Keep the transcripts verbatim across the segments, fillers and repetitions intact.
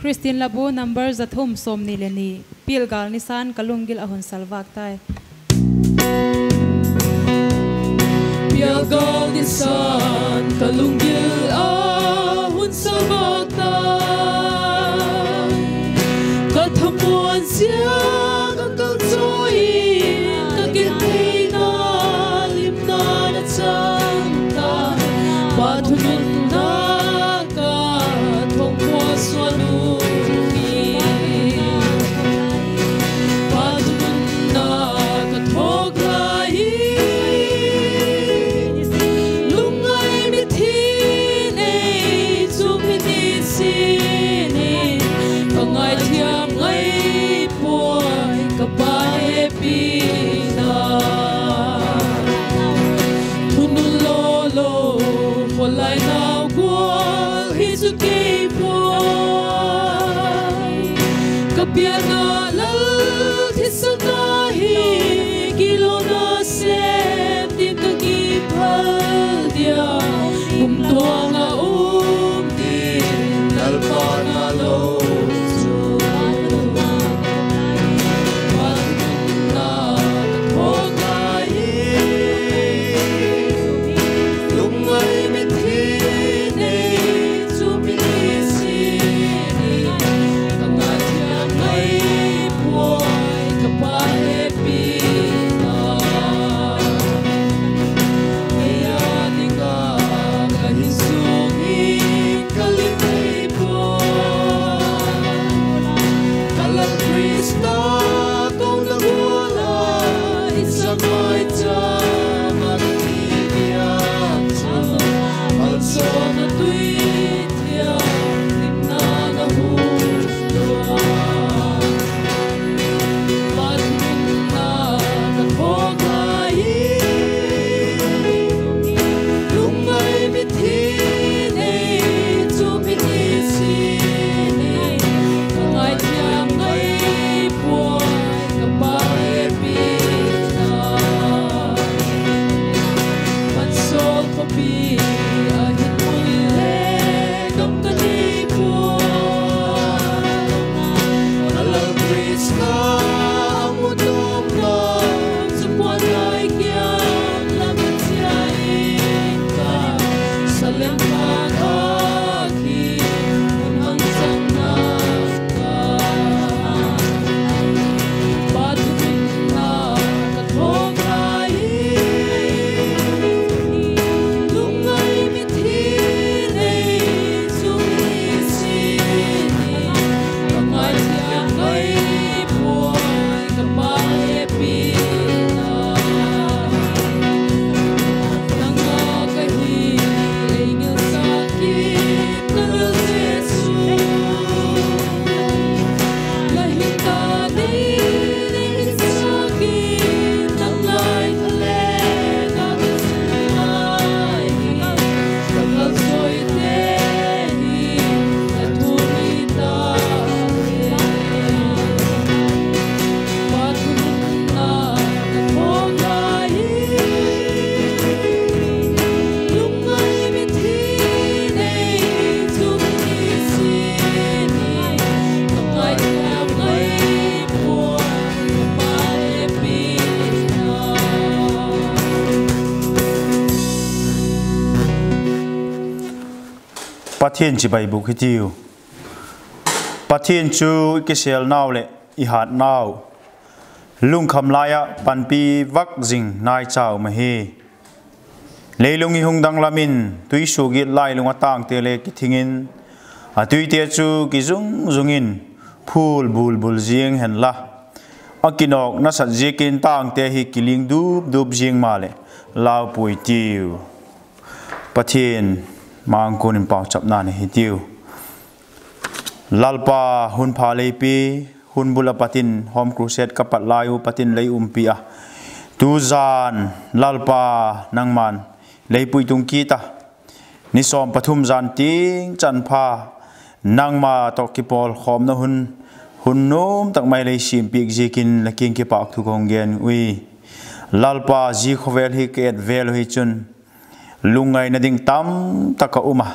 Christian Labu number za thum sawmni le ni, Pial gâl nisan ka lunggil a hun salvâk tai. Pial gâl nisan ka lunggil a hun salvâk tai. Ka thamuan zia ka kalchawi in ka gentheina limna na chang ta. Pa thununna ka thawkmawsuan u hi. Pa thununna ka thawk lai hi. Lungngai mithi nei chu mi ni sin in, ka ngaithiam ngai puai ka Pa hepina. Thunun lo lo khawlai nau gual hi chu kei puai. Ka pianna Lal thisakna hi, kilona sep ding ka kiphal dia, kumtuang ah um ding Lalpa na lo chu. Ka Lal Khrista kona gual ah i sa maicham ah ka ti piak chu, malsawmna tui thiang limna na hung tua. Pa thununna ka thawk lai hi. Lungngai mithi nei chu mi ni sin in, ka ngaithiam ngai puai ka Pa hepina. Pansawl khawpi ah hin pui le dam ka nei pua. Ka Lal Khrista a mu tawm lam chu puan lai kiang lam a chia in ka salem pha ka ki hun hang chang na ka. Pa thununna ka thawk lai hi. Lungngai mithi nei chu mi sin in, ka ngaithiam ngai puai ka Pa hepina. Nang a ka hi ei ngilsak kit ka Lal Jesu. La hinna nei ngilsak in, nang ngaitha le ka ngilsak lai hi. Ka kalchawite hi ka thu hi ta. Pa thununna ka thawk lai hi. Lungngai mithi nei chu mi sin in, ka ngaithiam ngai puai ka Pa hepina. Pathian chibai bûk hitiu. Pathian chu i kisêlnau leh i hâtnau, lungkham lai ah panpi vak zing naicha um ahi. Leilung i hung danglam in, tuisuagiat lailung ah tângte le kithing in, a tuite chu kizung zung in phul bul bul ziang hen la, a kinawk nasat ziakin tângte hi kiling dup dup ziang maleh, lau puai tiu. Pathian mangkuan in pauchapna nei hitiu. Lalpa, hun pha lei pia, hun bul a pat in Home Crusade ka pat lai u pat in lei umpi a, tu zan Lalpa, nangma'n lei puitung kit a, ni sawm pathum zan tiang chanpha nangma tawh kipawlkhawmna hun, hun nuam tak mai lei siampiak ziakin la kiang kipâk thu ka hung gen ui. Lalpa, zia khawvel hi ka et vel uh hi chun lungngaina ding tamtak a um a,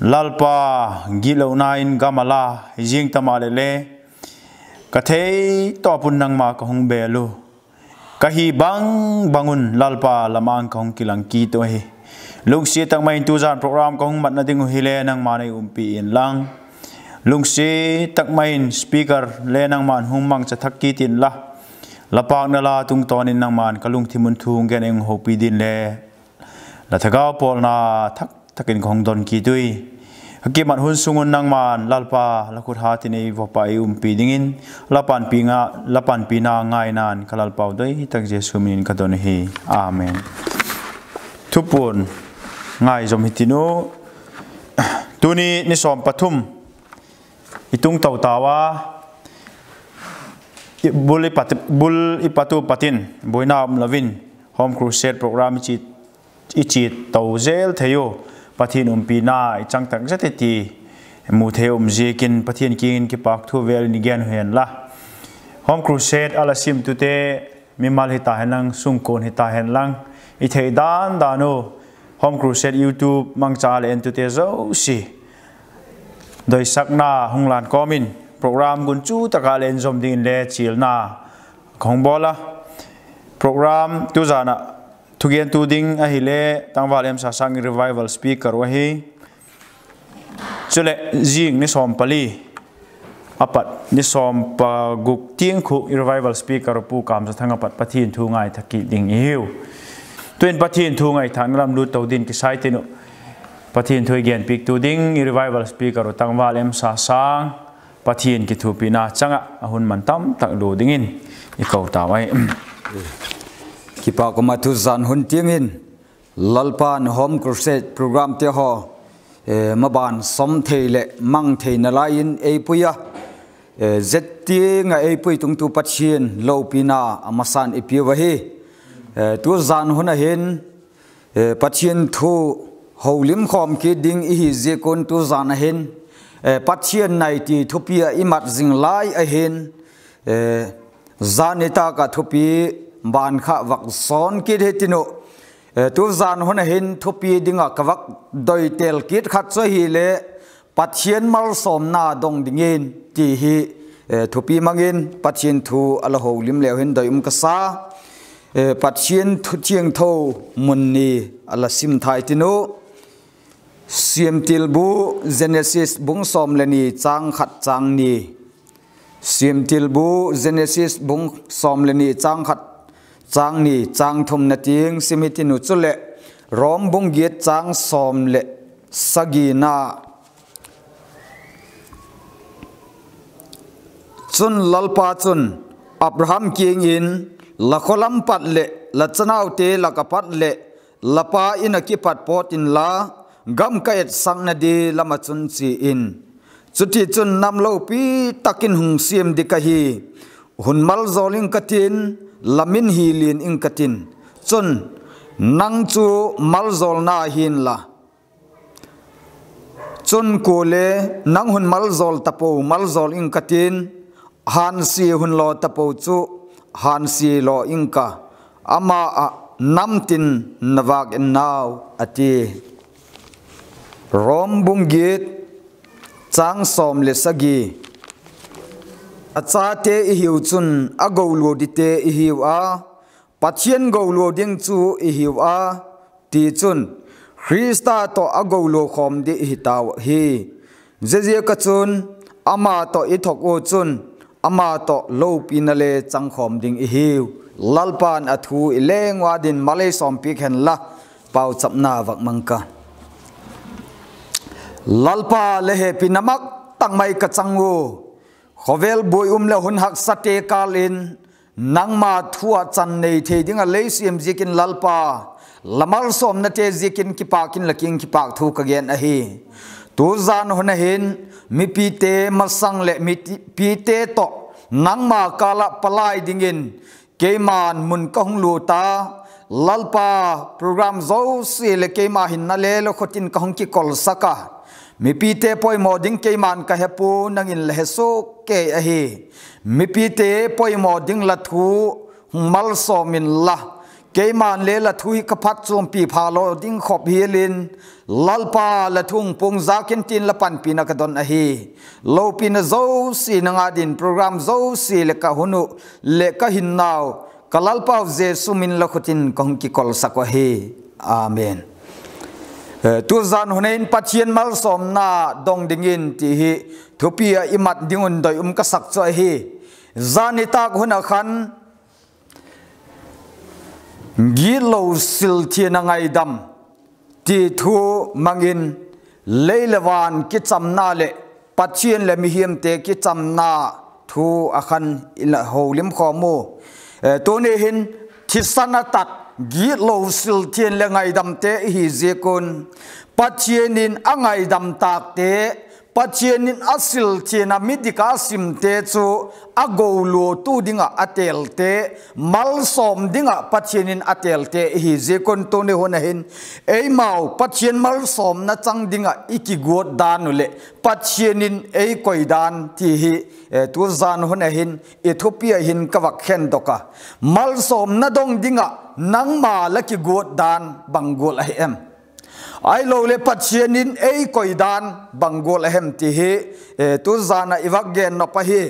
Lalpa, gitlona in gam a la, zing ta maleh le, ka thei tawp un nangma ka hung bêl u. Ka hi bang bang un Lalpa, la ma-âng ka hung kilang kit u ahi. Lungsiat tak mai in tuzan program ka hung matna ding uh hile nangma'n ei umpi inlang, lungsiat tak mai in speaker le nangma'n hung mangcha thak kit inla, la pâkna la tungtawn in nangma'n ka lungthim un thu hung gen ei hung hopi dingin le la thagau pawlna thak tak in ka hung don kit ui. Ka kimat hun sung un nangma'n Lalpa, la khut hat in ei vop ah ei umpi dingin, la panpina ngaina'n ka Lalpau doi tak Jesu min in ka don ahi. Amen. Thupuan ngaizom hitiu. Tuni ni sawm pathum i tung to tau a, bul i pat u pat in buaina um lo in Home Crusade program i chiat to zel thei u. Pathian umpina i chang tak zet hi ti mu thei um ziakin Pathian kiang in kipâk thu vêl in i gen u hen la. Home Crusade a la simtute mimal hita henlang, sungkuan hita henlang, i thei dan dan u Home Crusade YouTube mangcha a la entute zosia doisakna hung lan kawm in program gunchu tak ah la en zom dingin le chialna ka hung bawl a. Program tuzan ah thugentu ding ahile Tangval M. Sasang, Revival speaker u ahi. Chuleh zing ni sawm pali a pat ni sawm paguk tiang khu Revival speaker u Pu Kamzathang a pat Pathian thu ngaitha kit ding i hiu. Tu'in Pathian thu ngaithâkna lam lut to dingin kisai tin uh, Pathian thu i genpiaktu ding i Revival speaker u Tangval M. Sasang, Pathian kithuapina chang ah a hun man tam tak lua dingin i ko tau ahi. Kipâk um a, tuzan hun tiang in Lalpa'n Home Crusade programte haw maban sawm thei leh mang theina lai in ei pui a, zet tiang ah ei pui tungtu Pathian lopina a masa'n i piau ahi. Tuzan hun a hin Pathian thu holimkhawm kit ding i hi ziak un tuzan a hin Pathian nai ti thupi ah i mat zing lai a hin, zan nitâk ah thupi ban kha vak sawn kit hitiu. Tuzan hun a hin thupi ding ah ka vak doitel kit khat chu ahile, Pathian malsawmna dong dingin ti hi thupi mang in Pathian thu a la holim leu hin doi um ka sa. Pathian thu thiangtho mun ni a la sim thei tiu. Siamtilbu, Genesis bung sawm le ni châng khat châng ni. Siamtilbu, Genesis bung sawm le ni châng khat, châng ni, châng thumna tiang sim hitiu. Chuleh Rom bung giat châng sawm leh sagina. Chun Lalpa chun Abraham kiang in, La khaw lam pat leh la chanaute lak ah pat leh la pa In ah kipat pawt inla, gam ka etsakna di lam ah chun chia in. Chutichun nam lopi tak in hung siam ding ka hi. Hun maljawl ing ka tin, la min hi lian ing ka tin. Chun, nang chu maljawlna hi'n la Chun kuale, nang hun maljawl tapo maljawl ing ka tin, hânsia hun law tapo chu hânsia law ing ka, ama ah nam tin na vâk in nau, a ti. Rom bung giat, châng sawm le sagi. A chate i hiu chun a golua dingte i hiu a, Pathian golua ding chu i hiu a, tichun, Khrista tawh a golua khawm ding i hi tau hi. Ziaziak ah chun, ama tawh i thuak u chun, ama tawh lopina le changkhawm ding i hiu. Lalpa'n a thu i leng ua dingin mal ei sawmpiak hen la, pauchapna vak mang ka. Lalpa, la hepina mak tak mai ka chang u. Khawvel buai um leh hun haksate kâl in, nangma thu ah chan nei thei ding ah lei siam ziakin Lalpa, la malsawmnate ziakin kipâk in la kiang kipâk thu ka gen ahi. Tuzan hun ah hin, mipite masang leh mipite tawh nangma kâl ah palai dingin keima'n mun ka hung lut a, Lalpa, program zosia leh keima hinna le la khut in ka hung kikolsak a, mipite poimaw ding keima'n ka hepua, nang in la he suak kei ahi. Mipite poimaw ding la thu hung malsawm inla, Keima'n le la thu hi ka phatchuampi pha lo ding khop hial in, Lalpa, la thu hung puang zak in tin la panpina ka don ahi. Lopina zosia nang â dingin program zosia leh ka hun uh leh ka hinnau ka Lalpau Jesu min la khut in ka hung kikolsak uh ahi. Amen. Tuzan hun ah hin Pathian malsawmna dong dingin ti hi thupi ah i mat ding un doi um ka sak chu ahi. Zan nitâk hun ah khan gitlo silthiang a ngaidam ti thu mang in, lei leh van kichamna leh Pathian leh mihingte kichamna thu ah khan i la holimkhawm u. Tuni hin thisan a tak, gitlo silthiang leh ngaidamte i hi ziak un, Pathian in a ngaidam tâkte, Pathian in a silthiang a midik a simte chu a goluatu ding ah a têlte, malsawm ding ah Pathian in a têlte i hi ziak un tuni hun ah hin eimau Pathian malsawmna chang ding ah i kiguat dan uh leh Pathian in ei koi dan ti hi tuzan hun ah hin i thupi ah hin ka vak khendok a. Malsawmna dong ding ah nangma la kiguat dan bang gual ahi em? Ahiloleh Pathian in ei koi dan bang gual ahem ti hi tuzan ah i vak gen nop ahi.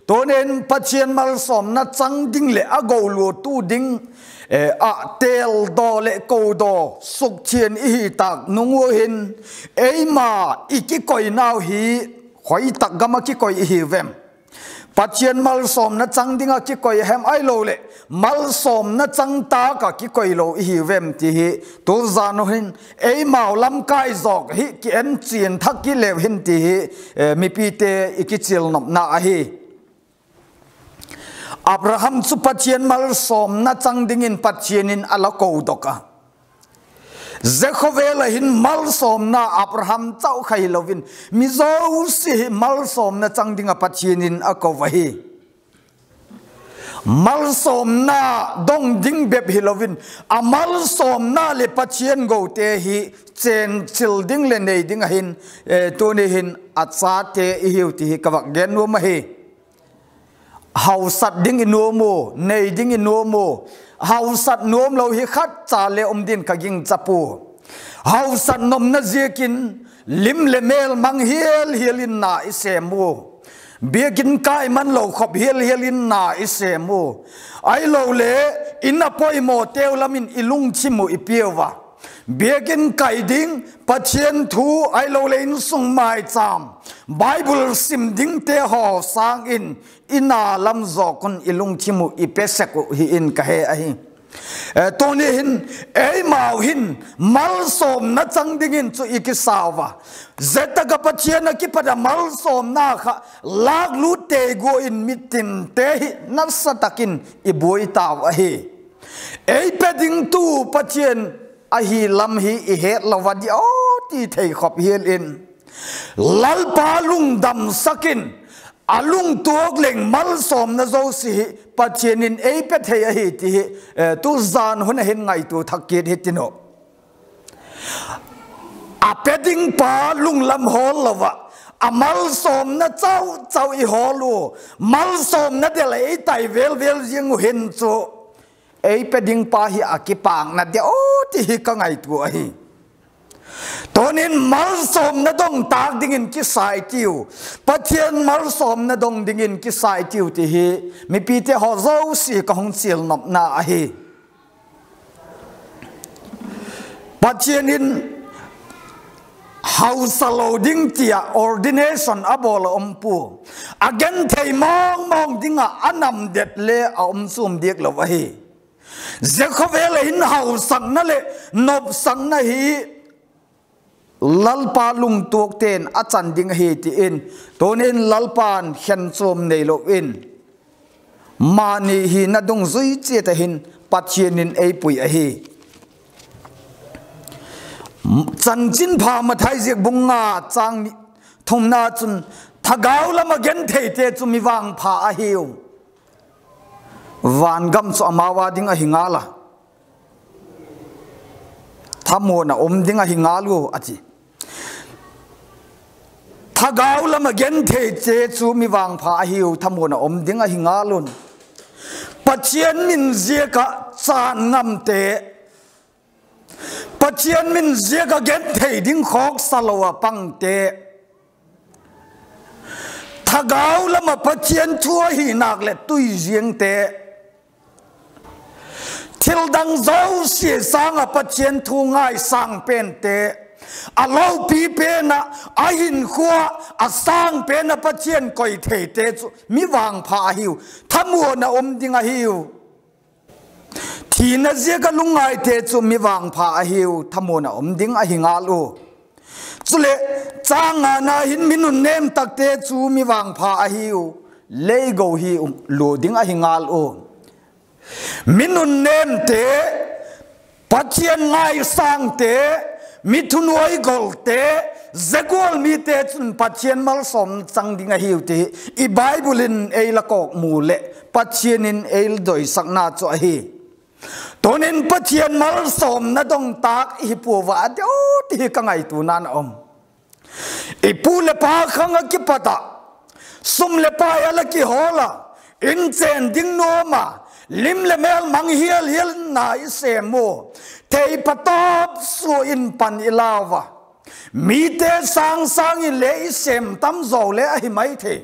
Tunin Pathian malsawmna chang ding leh a goluatu ding ah têldaw leh kodaw sukthiang i hi tâk nung ua hin, eima i kikoinau hi khoi tak gam ah kikoi i hiu em? Pathian malsawmna chang ding ah kikoi a hem, ahiloleh malsawmna chang tâk ah kikoi lo i hiu em ti hi tuzan uh hin eimau lamkai zawk hi ki en chian thak kit leu hin ti hi mipite i kichial nopna ahi. Abraham chu Pathian malsawmna chang dingin Pathian in a la kodok a. Zia khawvel ah hin malsawmna Abraham chau kha hilo in, mi zosia hi malsawmna chang ding ah Pathian in a ko ahi. Malsawmna dong ding bep hilo in, a malsawmna leh Pathian gote hi chenchil ding leh nei ding ah hin, tuni hin a chate i hiu ti hi ka vak gen nuam ahi. Hausat ding i nuam u, nei ding i nuam u, hausat nuam lo hi khat cha le um din ka gingcha pua. Hausat nopna ziakin lim leh mêl mang hial hial in na i sêm u. Biakin kai man lo khop hial hial in na i sêm u. Ahiloleh in a poimawteu lam in i lungthim uh i piau a. Biakin kai ding, Pathian thu ahiloleh insung maichâm, Bible sim dingte haw sâng in i na lam zawk un i lungthim uh i pe sek uh hi in ka he ahi. Tuni hin eimau hin malsawmna chang dingin chu i kisau a. Zia tak ah Pathian ah kipat a malsawmna kha lâklut tei gua in mitinte hi nasa tak in i buai tau ahi. Ei pe dingtu Pathian ahi lam hi i het lo a di aw ti thei khop hial in, Lalpa lungdamsak in, a lungtuak leng malsawmna zosia hi Pathian in ei pe thei ahi ti hi tuzan hun ah hin ngaitua thak kit hitin uh. A pe dingpa lunglam hawl lo ah, a malsawmna chau chau i hawl u, malsawmna del ah ei tai vel vel ziang uh hin chu, ei pe dingpa hi a kipâkna di aw ti hi ka ngaitua ahi. Tunin malsawmna dong tâk dingin kisai tiu, Pathian malsawmna dong dingin kisai tiu ti hi mipite haw zosia ka hung chial nopna ahi. Pathian in hausa lo ding ti ah ordination a bawl a um pua. A genthei mawng mawng ding ah a namdet le a um chuam diak lo ahi. Zia khawvel ah hin hausakna leh nopsakna hi Lalpa lungtuakte'n a chan ding ahi ti in, tunin Lalpa'n khenchuam neilo in, mani hina dungzui chiat ah hin Pathian in ei pui ahi. Chanchinpha Mathai ziak bung nga châng thumna chun, thagau lam ah gentheite chu mi vangpha ahiu, van gam chu amau â ding ahi ngal a, thamuan a um ding ahi ngal u a ti. Thagau lam ah gentheite chu mi vangpha ahiu, thamuan a um ding ahi ngal un. Pathian min ziak ah chan ngamte, Pathian min ziak a genthei ding khawksa lo ah pangte, thagau lam ah Pathian thu ahi nâk leh tui ziangte, thildang zosia sâng ah Pathian thu ngaisâng pente, a lopi pen ah, a hinkhua, a sâng pen ah Pathian koi theite chu mi vangpha ahiu, thamuan ah um ding ahiu. Thina ziak ah lungngaite chu mi vangpha ahiu, thamuan ah um ding ahi ngal u. Chuleh, chang ngana hin mi nunnêm takte chu mi vangpha ahiu, leigo hi lua ding ahi ngal u. Mi nunnêmte, Pathian ngaisângte, mi thunuai golte, zia gual mite chun Pathian malsawmna chang ding ahiu ti i Bible in ei la kawkmu leh Pathian in ei la doisakna chu ahi. Tunin Pathian malsawmna dong tâk i hi pua ua diu ti hi ka ngaituana'n a um. I pu leh pa khang ah kipat ah, sum leh pai a la kihawl a, in chên ding nuam a, lim leh mêl mang hial hial in na i sêm u, thei patawp sua in pan i lau a, mite sâng sâng in le i sêm tam zaw le ahi mai thei.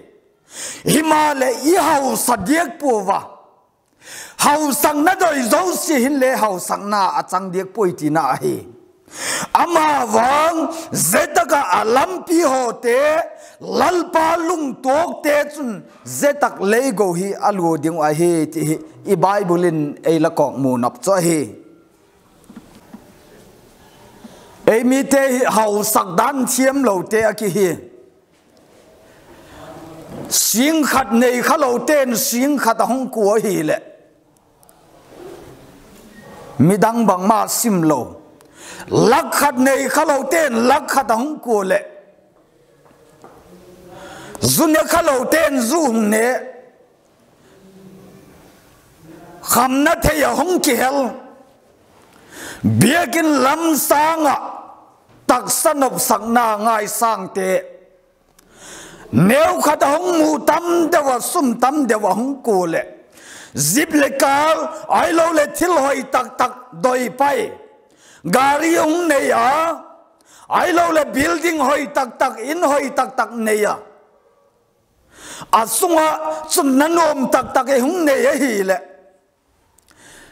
Himaleh i hausa diak pua ua, hausakna doi zosia hin le hausakna a chang diak puai tina ahi. Ama vang, zia tak ah a lampi hawte, Lalpa lungtuakte chun zia tak leigo hi a lua ding uh ahi ti hi i Bible in ei la kawkmu nop chu ahi. Ei mite hi hausak dan thiamlote a ki hi. Sîng khat nei khalote'n sîng khat a hung kua ahileh, midang bangma sim lo. Lak khat nei khalote'n lak khat a hung kua leh, zu ne khalote'n zu hung ne, khamna thei ah hung kihel. Biakin lam sâng ah taksa nopsakna ngaisângte, neu khat a hung mu tam deu ah, sum tam deu ah hung kua leh, zip leh kâl, ahiloleh thil hoi tak tak doi pai, gari hung nei a, ahiloleh building hoi tak tak, in hoi tak tak nei a, a sung ah chutna nuam tak tak ei hung nei ahileh,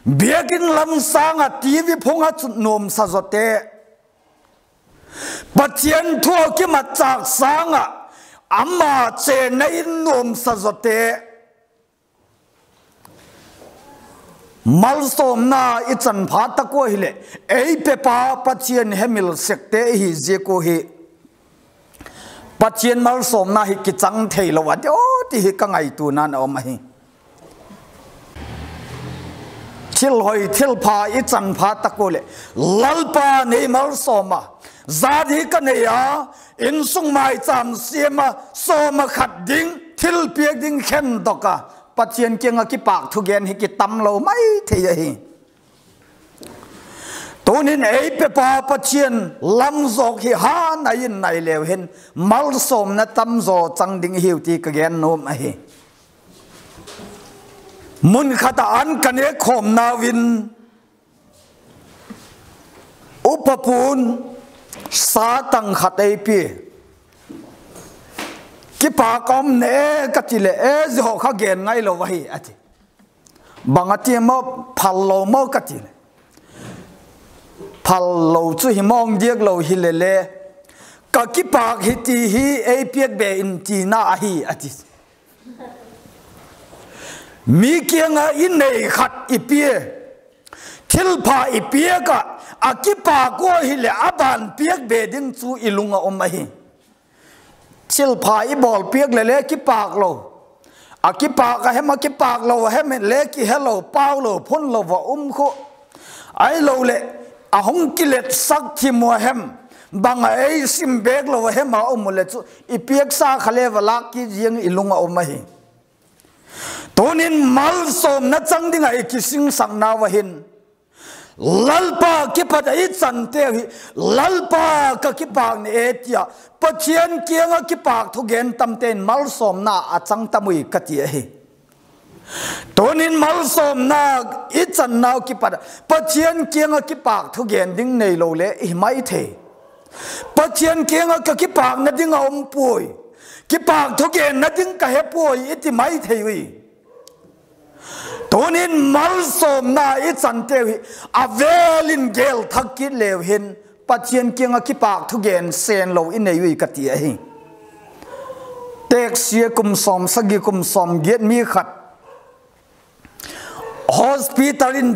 biakin lam sâng ah TV phung ah chut nuamsa zawte, Pathian thu ah kimatchâk sâng ah ama chênna in nuamsa zawte, malsawmna i chan pha tak ua hileh, ei pepa Pathian hemil sekte i hi ziak ua hi, Pathian malsawmna hi kichang theilo a diu ti hi ka ngaituana'n a um ahi. Thil hoi thil pha i chan pha tak ua leh, Lalpa'n ei malsawm a, zat hi ka nei a, insung maichâm siam a, sawm ah khat ding thilpiak ding khendok a, Pathian kiang ah kipâk thugen hi kitam lo mai thei ahi. Tunin ei pepa Pathian lam zawk hi ha nai in nai leu hin, malsawmna tam zaw chang ding i hiu ti ka gen nuam ahi. Mun khat ah an ka nêkkhawmnau in, upa pu'n sa tang khat ei pia. Kipâk um ne ka ti leh, e, zia haw kha gen ngailo ahi a ti. Bang a ti maw, phal lo maw ka ti leh, phal lo chu hi mawng diak lo hilele, ka kipâk hi ti hi ei piak be in tina ahi a ti. Mi kiang ah i nei khat i pia, thilpha i piak ah, a kipâk ua hileh a ban piak be ding chu i lung ah um ahi. Thilpha i bawl piak leh le kipâk lo, a kipâk a hem a kipâk lo a hem le kihelo, pau lo, phun lo va um khu. Ahiloleh, a hung kiletsak thim ua hem, bang a ei sim bêk lo a hem a um u leh chu i piaksa kha le va lâk kit ziang i lung ah um ahi. Tunin malsawmna chang ding ah i kisingsaknau ah hin, Lalpa kipat ah i chanteu hi, Lalpa, ka kipâk ni e, ti a Pathian kiang ah kipâk thugen tamte'n malsawmna a chang tam ui ka ti ahi. Tunin malsawmna i channau kipat ah Pathian kiang ah kipâk thugen ding neilo le hi mai thei. Pathian kiang ah ka kipâkna ding a um puai, kipâk thugenna ding ka he puai i ti mai thei ui. Tunin malsawmna i chanteu hi a vêl in gêl thak kit leu hin Pathian kiang ah kipâk thugen senlo i nei ui ka ti ahi. Teksia kum sawmsagi kum sawmgiat mi khat hospital in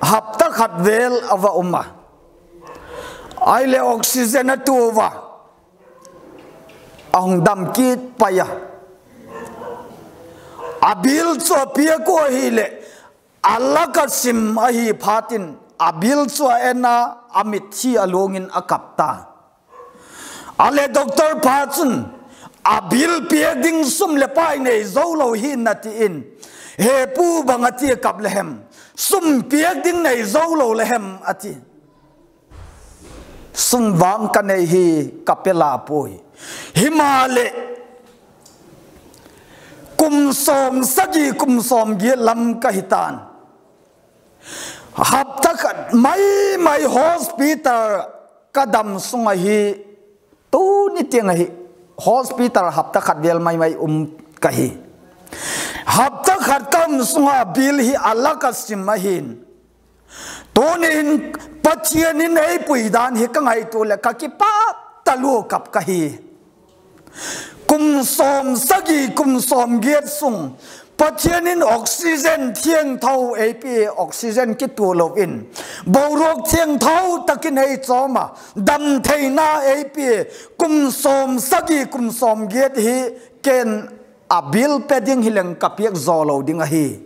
hapta khat vêl a va um a, ahileh oxygen a tua a, a hung dam kit pai a. A bill chu a piak ua ahileh, a lak a sim ahi phat in a bill chu a en a, a mitthi a luang in a kap ta. A leh doctor pa chun, a bill piak ding sum leh pai nei zo lo hi na ti in, he pu, bang a ti a kap le hem? Sum piak ding nei zo lo le hem a ti. Sum vang ka nei hi, ka pe la puai. Himaleh, kum sawmsagi kum sawmgiat lam ka hi ta'n, hapta khat mai mai hospital ka dam sung ahi. Tuni tiang ahi, hospital hapta khat vêl mai mai um ka hi. Hapta khat ka um sung a bill hi a lak a sim ahi'n, tuni hin Pathian in ei pui dan hi ka ngaitua leh ka kipâk talua kap ka hi. Kum sawmsagi kum sawmgiat sung Pathian in oxygen thiangtho ei pia, oxygen kitua lo in, boruak thiangtho tak in ei chawm a, dam theina ei pia, kum sawmsagi kum sawmgiat hi ken a bill pe ding hileng ka piak zaw lo ding ahi.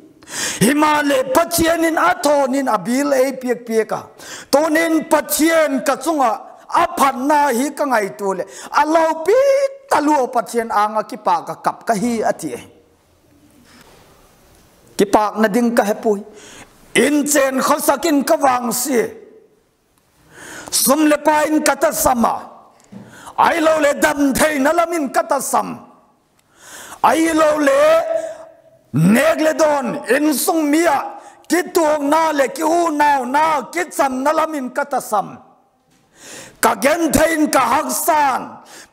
Himaleh Pathian in a thawn in a bill ei piak piak a, tunin Pathian ka chung ah a phatna hi ka ngaitua leh a lopi talua Pathian âng ah kipâk a kap ka hi a ti. Kipâkna ding ka he puai. In chen khawsak in ka vangsia, sum leh pai in ka tasam a, ahiloleh dam theina lam in ka tasam, ahiloleh nêk leh dawn, insung mi ah kituakna leh kiunauna kichamna lam in ka tasam, ka genthei in ka haksa'n,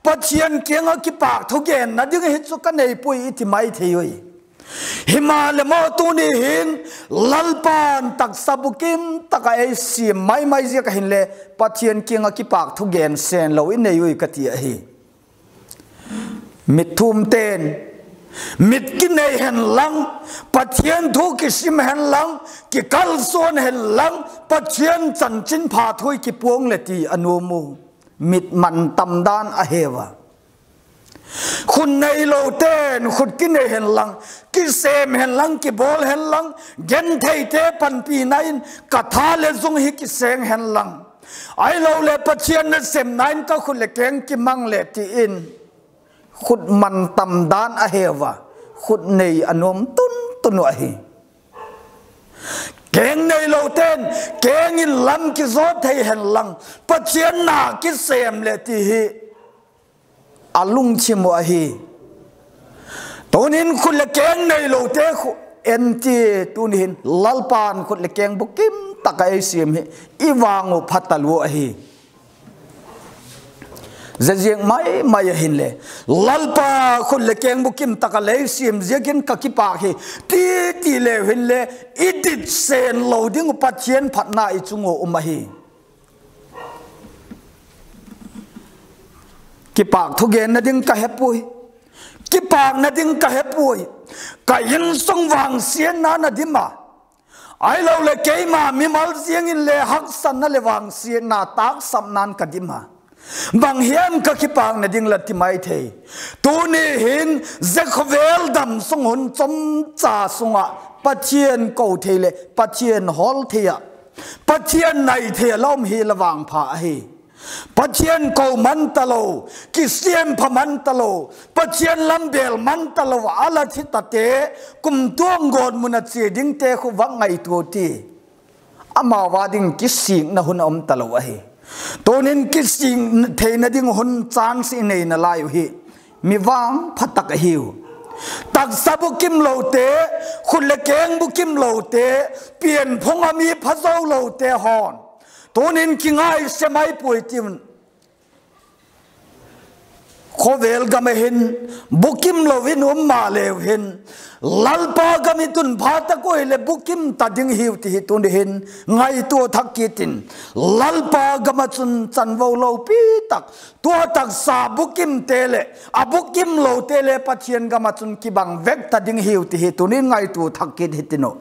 Pathian kiang ah kipâk thugenna ding hi chu ka nei puai i ti mai thei ui. Himaleh maw, tuni hin Lalpa'n taksa bukim tak ah ei siam mai mai ziak ah hinle, Pathian kiang ah kipâk thugen senlo i nei ui ka ti ahi. Mitthumte'n mit kinei hen lang, Pathian thu kisim hen lang, kikalsuan hen lang, Pathian chanchinpha thu i kipuang leh ti a nuam u. Mit man tam dan a heu a. Khut neilote'n khut kinei hen lang, kisêm hen lang, kibawl hen lang, gentheite panpina in ka tha leh zung hi kisêng hen lang, ahiloleh Pathian nasepna in ka khut leh keng kimang leh ti in, khut man tam dan a heu a, khut nei a nuam tun tun uh ahi. Keng neilote'n keng in lam kizaw thei hen lang, Pathian na kisêm leh ti hi a lungthim uh ahi. Tunin khut leh keng neilote khu en ti, tuni hin Lalpa'n khut leh keng bukim tak ah ei siam hi i vang uh pha talua ahi. Zia ziak mai mai a hinle, Lalpa khut leh keng bukim tak ah lei siam ziakin ka kipâk hi, ti ti leu hinle, i dit senlo ding uh Pathian phatna i chung ua um ahi. Kipâk thugenna ding ka he puai. Kipâkna ding ka he puai. Ka insung vangsiatna na dim a, ahiloleh keima mimal ziang inle haksatna leh vangsiatna tâksapna'n ka dim a, bang hiam ka kipâkna ding la ti mai thei. Tuni hin zia khawvel dam sung hun chomcha sung ah Pathian ko thei leh Pathian hawl thei ah, Pathian nai thei ah la um hi la vangpha ahi. Pathian ko man talo, kisiam pha man talo, Pathian lam bêl man talo a la thi tate, kumtuang gawtmun a chia dingte khu va ngaitua ti. Amau a ding kisikna hun a um talo ahi. Tunin kisik theina ding hun chance i nei nalai uh hi, mi vangpha tak ahiu. Taksa bukimlote, khut leh keng bukimlote, pianphung a mi phazo lote haw'n, tunin kingaise mai puai ti'n, khawvel gam a hin bukimlo in um maleu hin, Lalpa gam i tun phat tak ua hileh bukim ta ding hiu ti hi tuni hin ngaitua thak kit in, Lalpa gam ah chun chanvo lopi tak, tua taksa bukimte leh a bukimlote le Pathian gam ah chun kibang vek ta ding hiu ti hi tuni'n ngaitua thak kit hitin uh.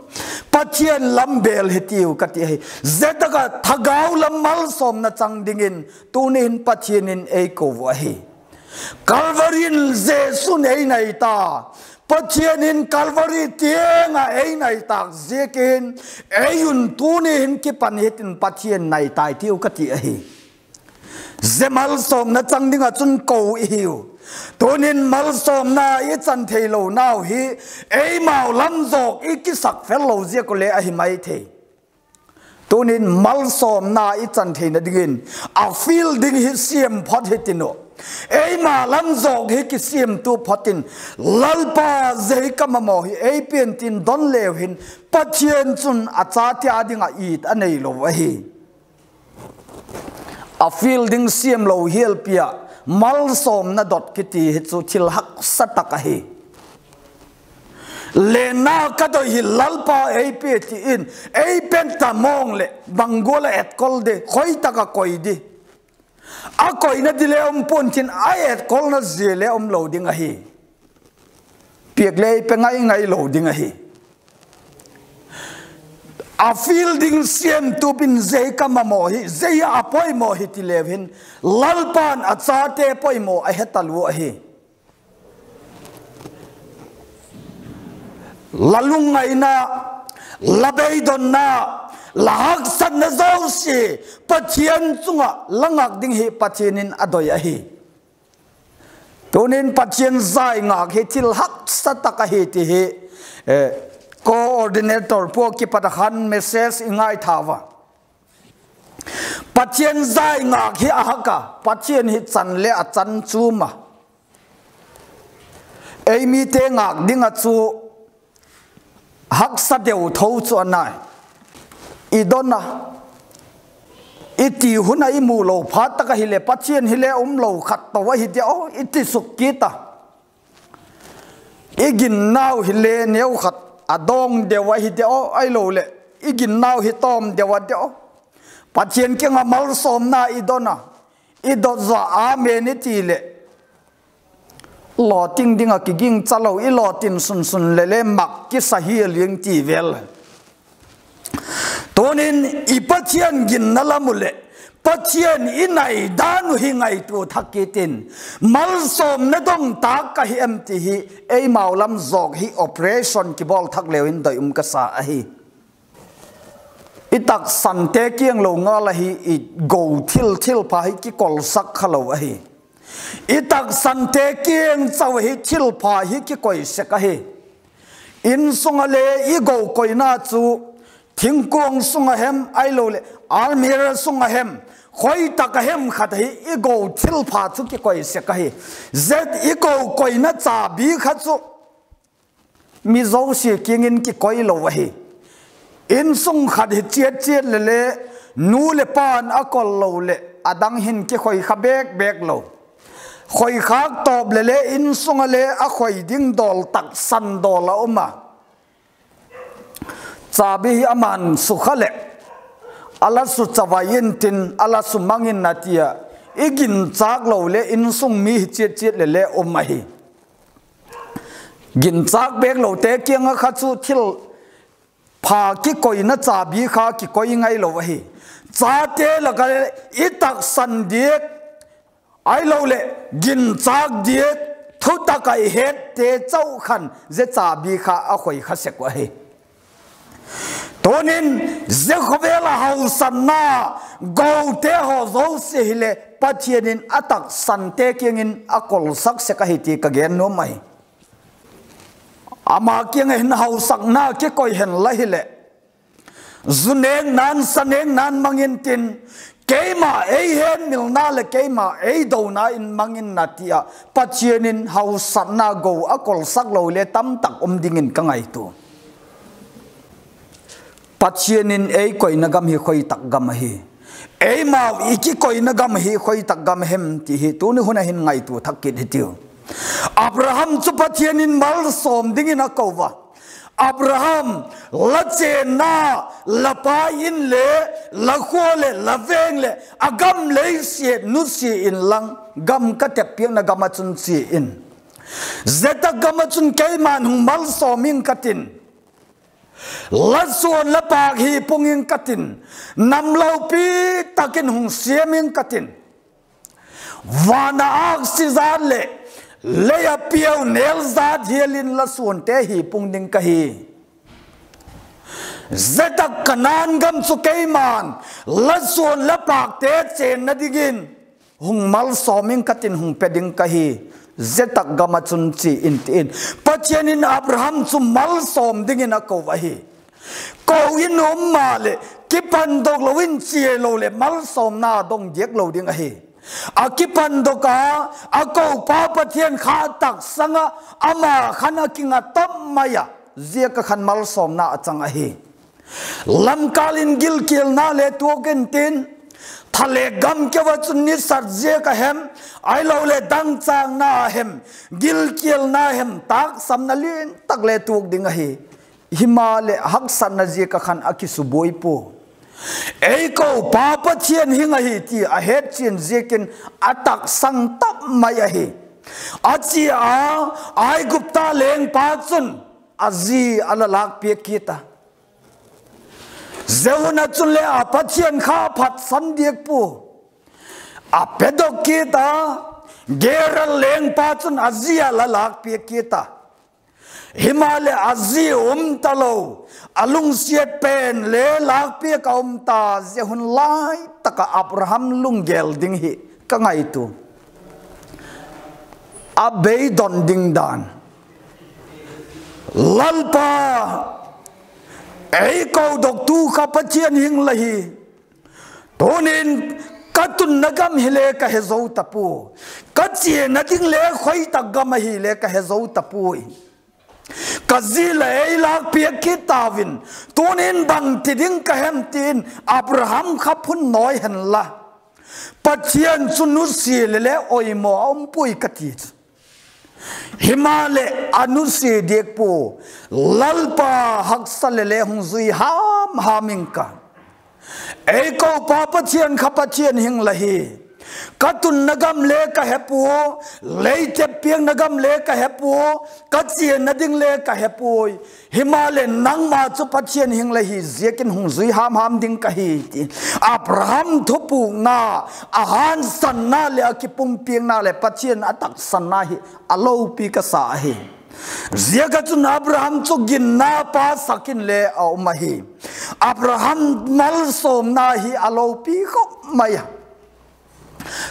Pathian lam bêl hitiu ka ti ahi. Zia tak ah thagau lam malsawmna chang dingin tuni hin Pathian in ei ko uh ahi. Calvary in Jesu'n ei nai ta. Pathian in Calvary tiang ah ei nai tâk ziakin, ei un tuni hin kipan hitin Pathian nai tai tiu ka ti ahi. Zia malsawmna chang ding ah chun ko i hiu. Tunin malsawmna i chan theilonau hi eimau lam zawk i kisak fel lo ziak uh le ahi mai thei. Tunin malsawmna i chan theina dingin a field ding hi siam phot hitin uh. Eima lam zawk hi kisiamtu phot in, Lalpa, zia hi ka mamaw hi ei pia in, tin don leu hin Pathian chun a chate â ding ah it a neilo ahi. A field ding siamlo hial pia, malsawmna dot kiti hi chu thil haksa tak ahi. Lenna ka doi hi Lalpa ei pia ti in, ei pia ta mawng leh bang gual ah etkol di, khoi tak ah koi di. A koina di le um pua'n tin, a etkolna zia le umlo ding ahi. Piak le ei pe ngai ngai lo ding ahi. A field ding siamtu pi'n zia hi ka mamaw hi, zia hi a poimaw hi ti leu hin, Lalpa'n a chate poimaw a he talua ahi. La lungngaina, la beidonna, la haksatna zosia Pathian chung ah la ngak ding hi Pathian in a doi ahi. Tunin Pathian zai ngak hi thil haksa tak ahi ti hi, eh, coordinator pu ah kipat a khan message i ngaithau a. Pathian zai ngak hi a hak a, Pathian hi chan le a chan chuam a. Ei mite ngak ding ah chu haksa deu tho chu a nai. I don a, i ti hun a i mu lo phat tak ahileh Pathian hile umlo khat to ahi dia aw i ti suk kit a. I ginnau hile neukhat a dawng deu ahi dia aw, ahiloleh i ginnau hi tawm deu a dia aw. Pathian kiang ah malsawmna i don a, i dot zaw a, amen i ti leh, lawting ding ah kigingcha lo, i lawtin sunsun leh le mak kisa hial ing ti vel. Tunin i Pathian ginna lam uh leh Pathian i nai dan uh hi ngaitua thak kit in, malsawmna dong tâk ka hi em ti hi eimau lam zawk hi operation kibawl thak leu in doi um ka sa ahi. I taksante kiang lo ngal ahi, i go thil, thilpha hi kikolsak kha lo ahi. I taksante kiang chau hi thilpha hi kikoi sek ahi. Insung ah le i go koina chu thingkuang sung a hem, ahiloleh almirah sung a hem, khoi tak a hem khat hi i go thilpha chu kikoi sek ahi. Zia i go koina chabi kha chu mi zosia kiang in kikoi lo ahi. Insung khat hi chiat chiat leh le, nu leh pa'n a kol lo leh a dang hin kikhoi kha bêk bêk lo. Khoikhâk tawp leh le insung ah le a khoi ding dawl tak san dawl a um a. Chabi hi ama'n sukha leh a la su chavai intin, a la su mang in a ti a, i ginchâk lo leh insung mi hi chiat chiat leh le um ahi. Ginchâk bêk lote kiang ah kha chu thilpha kikoina chabi kha kikoi ngailo ahi. Chate lak ah i taksan diak, ahiloleh ginchâk diak, thutak ah i hette chau khan zia chabi kha a khoi kha sek uh ahi. Tunin zia khawvel a hausakna gote haw zosia hileh Pathian in a taksante kiang in a kolsak sek ahi ti ka gen nuam ahi. Ama kiang ah hin hausakna kikoi hen la hileh, zu nêkna'n, sa nêkna'n mang intin, keima ei hetmilna leh keima ei dona in mang in na ti ah Pathian in hausatna go a kolsak lo le tamtak um dingin ka ngaitua. Pathian in ei koina gam hi khoi tak gam ahi? Eimau i kikoina gam hi khoi tak gam hem ti hi tuni hun a hin ngaitua thak kit hitiu. Abraham chu Pathian in malsawm dingin a ko a. Abraham, la chênna, la pa in le, la khua leh la veng leh a gam lei siat nusia inlang, gam ka tep piakna gam ah chun chia in. Zia tak gam ah chun keima'n hung malsawm ing ka tin, la suan la pâk hi pung ing ka tin, nam lopi tak in hung siam ing ka tin, van a âksi zat leh lei a piau nêl zat hial in la suante hi pung ding ka hi. Zia tak Kanaan gam chu keima'n la suan la pâkte chênna dingin hung malsawm ing ka tin, hung pe ding ka hi. Zia tak gam ah chun chia in, ti in Pathian in Abraham chu malsawm dingin a ko ahi. Ko in um maleh kipandok lo in chia lo leh malsawmna dong diak lo ding ahi. A kipandok a, a kopa Pathian kha taksang ah, ama khan a kinga tam mai a, zia tak ah khan malsawmna a chang ahi. Lamkâl in gilkialna le tuak intin, thale gam keu ah chun ni sat ziak a hem, ahiloleh dangchâkna a hem, gilkialna hem, tâksamna lian tak le tuak ding ahi. Himaleh haksatna ziak ah khan a kisubuai pua. Ei kopa Pathian hing ahi ti a hetchian ziakin a taksang tam mai ahi. A chia a, Aigupta lengpa chun a zi a la lâkpiak kit a. Zia hun ah chunle a Pathian kha phatsan diak pua. A pedok kit a, Gerar lengpa chun a zi a la lâkpiak kit a. Himaleh a zi um talo, a lungsiat pen le lâkpiak a um ta. Zia hun lai tak ah Abraham lunggel ding hi ka ngaitua. A beidong ding dan. Lalpa, ei kodoktu kha Pathian hing la hi. Tuni'n ka tunna gam hile ka he zo ta pua. Ka chiana ding le khoi tak gam ahile ka he zo ta puai. Ka zi la ei lâkpiak kit tau in, tuni'n bangti ding ka hem, ti'n Abraham kha phun nawi hen la, Pathian chu nusia le le oimaw a um puai ka ti chu. Himaleh a nusia diak pua, Lalpa, haksa le le hung zui ham ham ing ka. Ei kopa Pathian kha Pathian hing la hi. Ka tunna gam le ka he pua, lei tep piakna gam le ka he pua, ka chiana ding le ka he puai. Himaleh nangma chu Pathian hing la hi ziakin hung zui ham ham ding ka hi, ti Abraham thupukna, a hânsanna leh a kipumpiakna leh Pathian a taksanna hi a lopi ka sa ahi. Ziak ah chun Abraham chu ginna pa sak in le a um ahi. Abraham malsawmna hi a lopi khop mai a.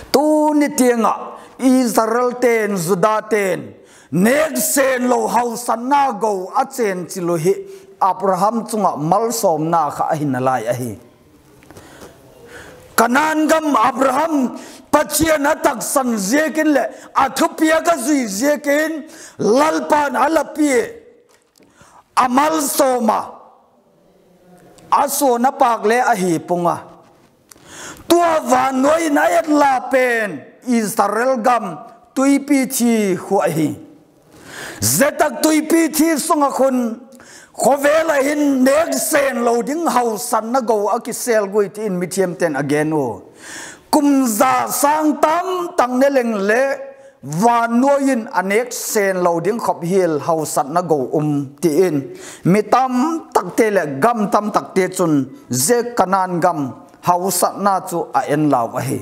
Tuni tiang ah Israelte'n, Judate'n nêksenlo hausatna go a chênchil uh hi Abraham chung ah malsawmna kha ahi nalai ahi. Kanaan gam Abraham Pathian a taksan ziakin leh a thupiak a zui ziakin Lalpa'n a la pia, a malsawm a, a suan a pâk le ahi pung a. Tua vannuai in a et la pen Israel gam tuipi thi khu ahi. Zia tak tuipi thi sung ah khun khawvel ah hin nêksenlo ding hausatna go a kisêl guai, ti'n mithiamte'n a gen u. Kum za sâng tam tak ne leng le vannuai in a nêksenlo ding khop hial hausatna go um, ti'n mi tamtakte leh gam tamtakte chun zia Kanaan gam hausatna chu a en lau ahi.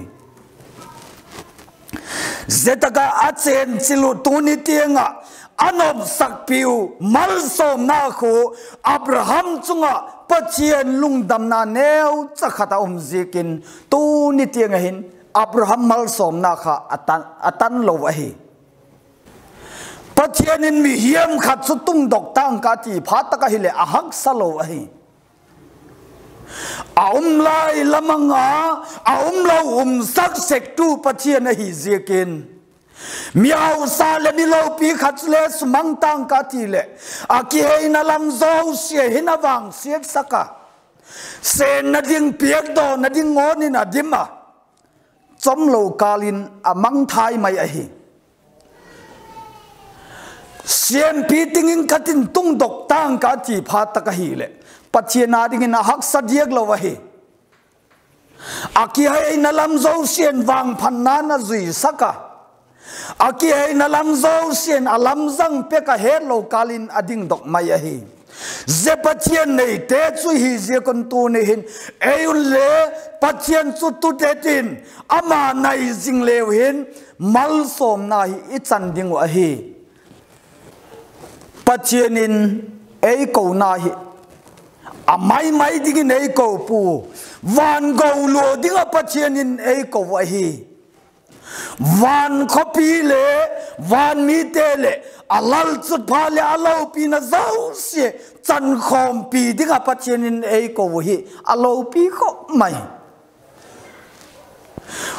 Zia tak ah a chênchil uh tuni tiang ah a nopsakpiu malsawmna khu Abraham chung ah Pathian lungdamna neucha khat a um ziakin tuni tiang ah hin Abraham malsawmna kha a tan, a tan lo ahi. Pathian in mihiam khat chu tungdok tâng ka ti phat tak ahileh a haksa lo ahi. A um lai la mang a, a um lo umsak sektu Pathian ahi ziakin, mi hausa leh mi lopi khat chule sumang tang ka ti leh, a kiheina lam zosia hin a vangsiatsak a, senna ding, piakdawna ding ngawn in a dim a, chawmlo kâl in a mangthai mai ahi. Siampi ting in khat in tungdok tang ka ti phat tak ahileh, Pathian â dingin a haksa diak lo ahi. A kiheina lam zosia'n vangphatna'n a zuisak a, a kiheina lam zosia'n a lamzang pek a, hetlo kâl in a dingdok mai ahi. Zia Pathian neite chu hi ziak un tuni hin, ei unle Pathian chu tutet in ama nai zing leu hin malsawmna hi i chan ding uh ahi. Pathian in ei kona hi a mai mai dingin ei ko pua, van go lua ding ah Pathian in ei ko ahi. Van khawpi le van mite leh a lalchutpha leh a lopina zosia chankhawmpi ding ah Pathian in ei ko hi a lopi khawp mai.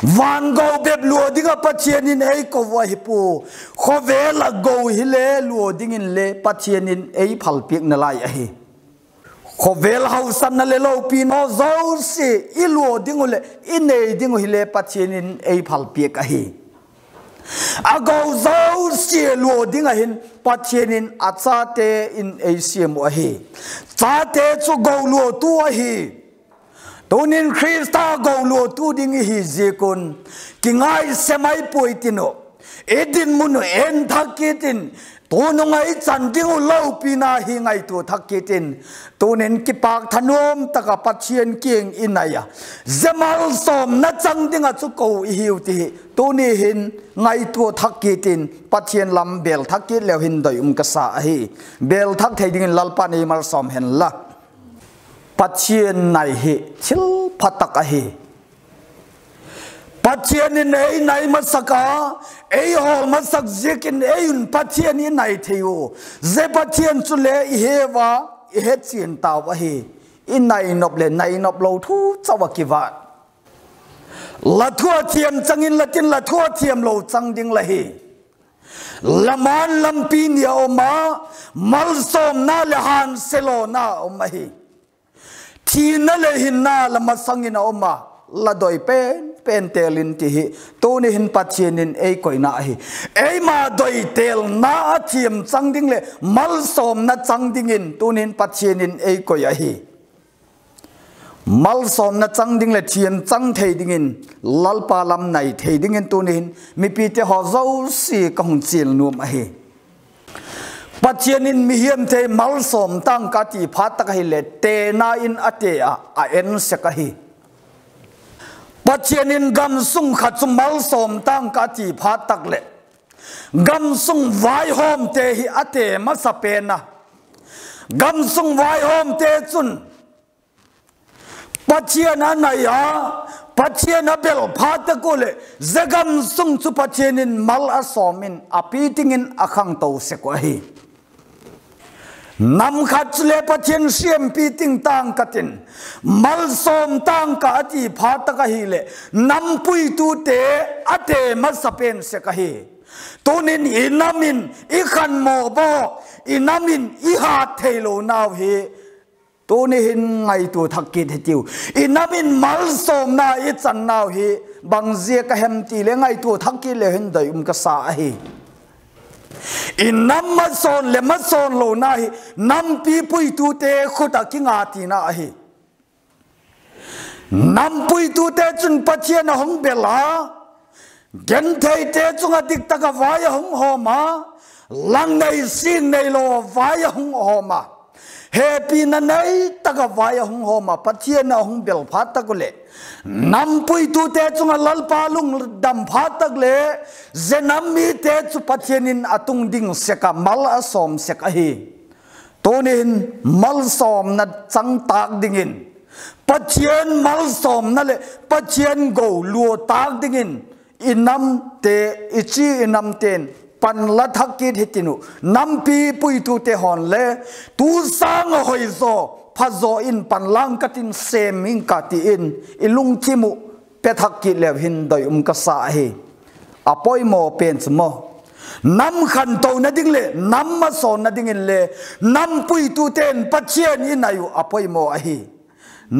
Van go bep lua ding ah Pathian in ei ko ahi pua, khawvel ah go hile lua dingin le Pathian in ei phalpiak nalai ahi. Khawvel hausakna leh lopina zosia i lua ding uh leh i nei ding uh hile Pathian in ei phalpiak ahi. A go zosia lua ding ah hin Pathian in a chate in ei siam uh ahi. Chate chu go luatu ahi. Tunin Khrista go luatu ding i hi ziak un, kingaise mai puai tin uh, i dinmun uh en thak kit in, tunung ah i chan ding uh lopina hi ngaitua thak kit in, tunin kipâk thanuam tak ah Pathian kiang i nai a, zia malsawmna chang ding ah chu ko i hiu ti hi tuni hin ngaitua thak kit in, Pathian lam bêl thak kit leu hin doi um ka sa ahi. Bêl thak thei dingin Lalpa'n ei malsawm hen la. Pathian nai hi thil pha tak ahi. Pathian in ei nai masak a, ei hawl masak ziakin ei un Pathian i nai thei u. Zia Pathian chule i heu a, i hechian tau ahi. I nai nop leh nai nop lo thu chau a kivat. La thu a thiam chang inla tin, la thu a thiamlo chang ding la hi. La man lampi ni a um a, malsawmna leh hânsia lona a um ahi. Thina leh hinna la masang in a um a, la doi pen pen têl in ti hi tuni hin Pathian in ei koina ahi. Eima doi têlna a thiam chang ding leh malsawmna chang dingin tuni hin Pathian in ei koi ahi. Malsawmna chang ding leh thiam chang thei dingin, Lalpa lam nai thei dingin tuni hin mipite haw zosia ka hung chial nuam ahi. Pathian in mihing thei malsawm tang ka ti phat tak ahileh tena in a te a, a en sek ahi. Pathian in gamsung khat chu malsawm tang ka ti phat tak leh, gamsung vaihawmte hi a te masa pen a. Gamsung vaihawmte chun Pathian a nai a, Pathian a bel phat tak u leh, zia gamsung chu Pathian in mal a sawm in a pi ting in a khangto sek uh ahi. Nam khat chule Pathian siampi ting tang ka tin, malsawm tang ka a ti phat tak ahileh, nam puitute a te masa pen sek ahi. Tunin i nam in i khanmawbaw, i nam in i hat theilonau hi tuni hin ngaitua thak kit hitiu. I nam in malsawmna i channau hi bang ziak a hem ti le ngaitua thak kit leu hin doi um ka sa ahi. I nam masawn leh masawn lona hi nampi puitute khut ah kinga tina ahi. Nam puitute chun Pathian a hung bel a, gentheite chung ah dik tak ah vai a hung hawm a, lang nei sing neilo ah vai a hung hawm a, hepina nei tak ah vai a hung hawm a, Pathian a hung bel phat tak u leh, nam puitute chung ah Lalpa lungdam phat tak leh, zia nam mite chu Pathian in a tung ding sek a, mal a sawm sek ahi. Tuni hin malsawmna chang tâk dingin, Pathian malsawmna leh Pathian go lua tâk dingin, i namte, i chi i namte'n pan la thak kit hitin uh, nampi puitute haw'n le, tu sâng a hoi zaw, pha zaw in pan lang ka tin sêm ing ka ti in, i lungthim uh pe thak kit leu hin doi um ka sa ahi. A poimaw pen chu maw, nam khantona ding leh nam masawnna dingin le nam puitute'n Pathian i nai uh a poimaw ahi.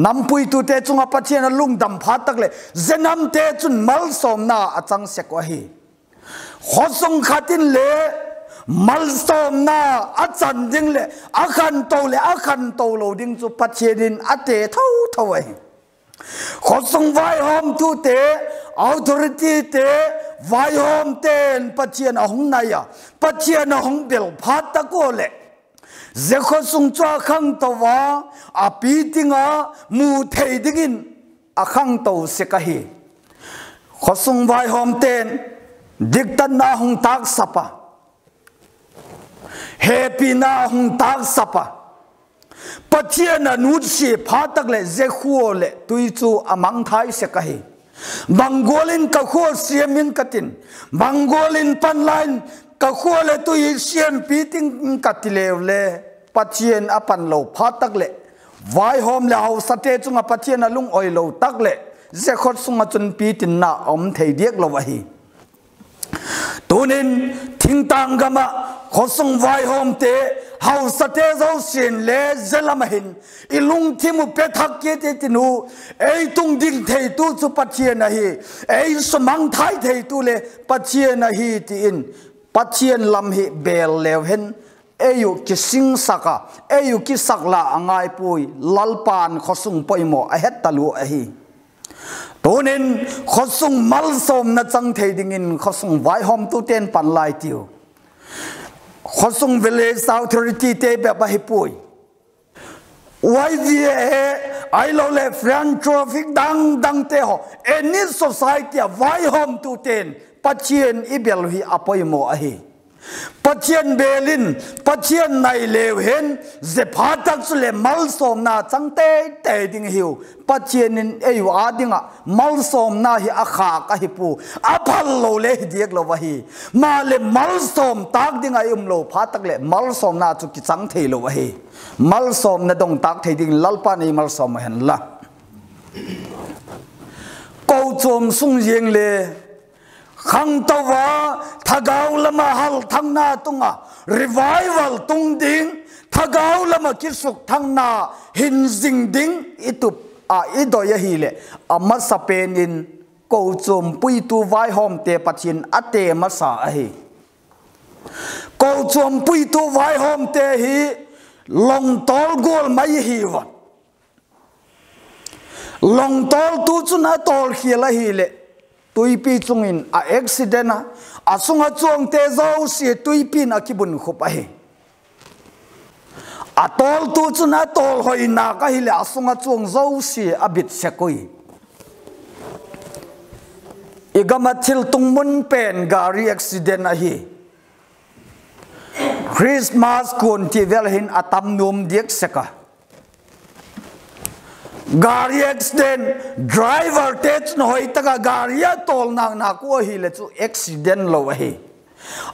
Nam puitute chung ah Pathian a lungdam phat tak leh zia namte chun malsawmna a chang sek uh ahi. Khawsung khat in le malsawmna a chan ding leh a khanto leh a khanto lo ding chu Pathian in a te tho tho ahi. Khawsung vaihawmtute, authorityte, vaihawmte'n Pathian a hung nai a, Pathian a hung bel phat tak ua leh, zia khawsung chu a khangto a, a pi ting a, mu thei dingin a khangto sek ahi. Khawsung vaihawmte'n diktatna hung tâksap a, hepina hung tâksap a, Pathian a nutsia phat tak leh zia khua leh tui chu a mangthai sek ahi. Bang gual in ka khua siam ing ka tin, bang gual in pan la in ka khua leh tui siampi ting ka ti leu le, Pathian a pan lo phat tak leh, vaihawm leh hausate chung ah Pathian a lungawilo tak leh, zia khawsung ah chun pitinna a um thei diak lo ahi. Tunin thingtâng gam ah khawsung vaihawmte, hausate zosia'n le zia lam ah hin i lungthim uh pe thak kit i tin uh, ei tung ding theitu chu Pathian ahi, ei sumangthai theitu le Pathian ahi ti in, Pathian lam hi bel leu hen, ei uh kisingsak a, ei uh kisak la a ngai puai, Lalpa'n khawsung poimaw a het talua ahi. Tunin khawsung malsawmna chang thei dingin khawsung vaihawmtute'n pan lai tiu. Khawsung village authorityte bep ahi puai, YVA ahiloleh philanthropic dang dangte haw, any society a vaihawmtute'n Pathian i bel hi a poimaw ahi. Pathian bel in, Pathian nai leu hen, zia phat tak chuleh malsawmna chang tei tei ding hiu. Pathian in ei uh â ding ah malsawmna hi a khâk ahi pua, a phal lo le hi diak lo ahi. Maleh malsawm tâk ding ah i um lo phat tak leh malsawmna chu kichang theilo ahi. Malsawmna dong tâk thei dingin Lalpa'n ei malsawm hen la. Kochuam sung ziang le khangto a, thagau lam ah halthangna tung a, revival tung ding, thagau lam ah kisukthangna hin zing ding i tup a i doi ahileh, a masa pen in kochuam puitu vaihawmte Pathian a te masa ahi. Kochuam puitu vaihawmte hi longtawl gual mai ahiu a, longtawltu chun a tawlkhial ahileh, tuipi chung in a accident a, a sung ah chuangte zosia tuipi'n a kibun khup ahi. A tawltu chun a tawlhoi nâk ahileh a sung ah chuang zosia a bit sek ui. I gam ah thil tung mun pen gari accident ahi. Christmas kuan ti vel hin a tam nuam diak sek a. Gari accident, driverte chun hoi tak ah gari a tawl nâk nâk ua ahileh chu accident lo ahi.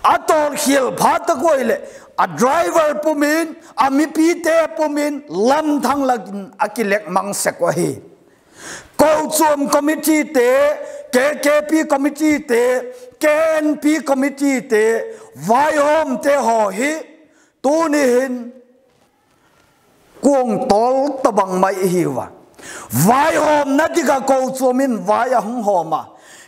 A tawlkhial phat tak ua hileh, a driver pum in, a mipite pum in lamthang lak in a kilek mang sek uh ahi. Kochuam committeete, KKP committeete, KNP committeete, vaihawmte haw hi tuni hin kuang tawl tabang mai i hiu a. Vaihawmna dik ah kochuam in vai a hung hawm a,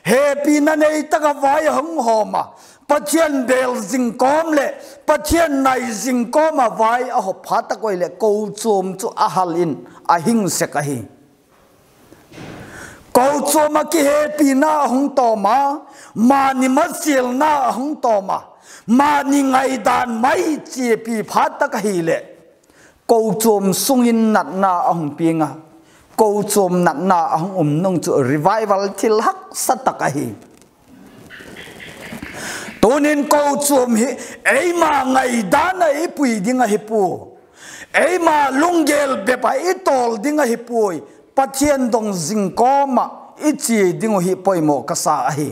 hepina nei tak ah vai a hung hawm a, Pathian bel zing kawm leh Pathian nai zing kawm ah vai a hawm phat tak ua hileh kochuam chu a hal in a hing sek ahi. Kochuam ah kihepina a hung tawm a, mani masialna a hung tawm a, mani ngaidan mai chiapi phat tak ahileh, kochuam sung in natna a hung piang a, kochuam natna a hung um nung chu revival thil haksa tak ahi. Tunin kochuam hi eima ngaidan ah i pui ding ahi pua, eima lunggel bep ah i tawl ding ahi puai, Pathian dong zing kawm ah i chia ding uh hi poimaw ka sa ahi.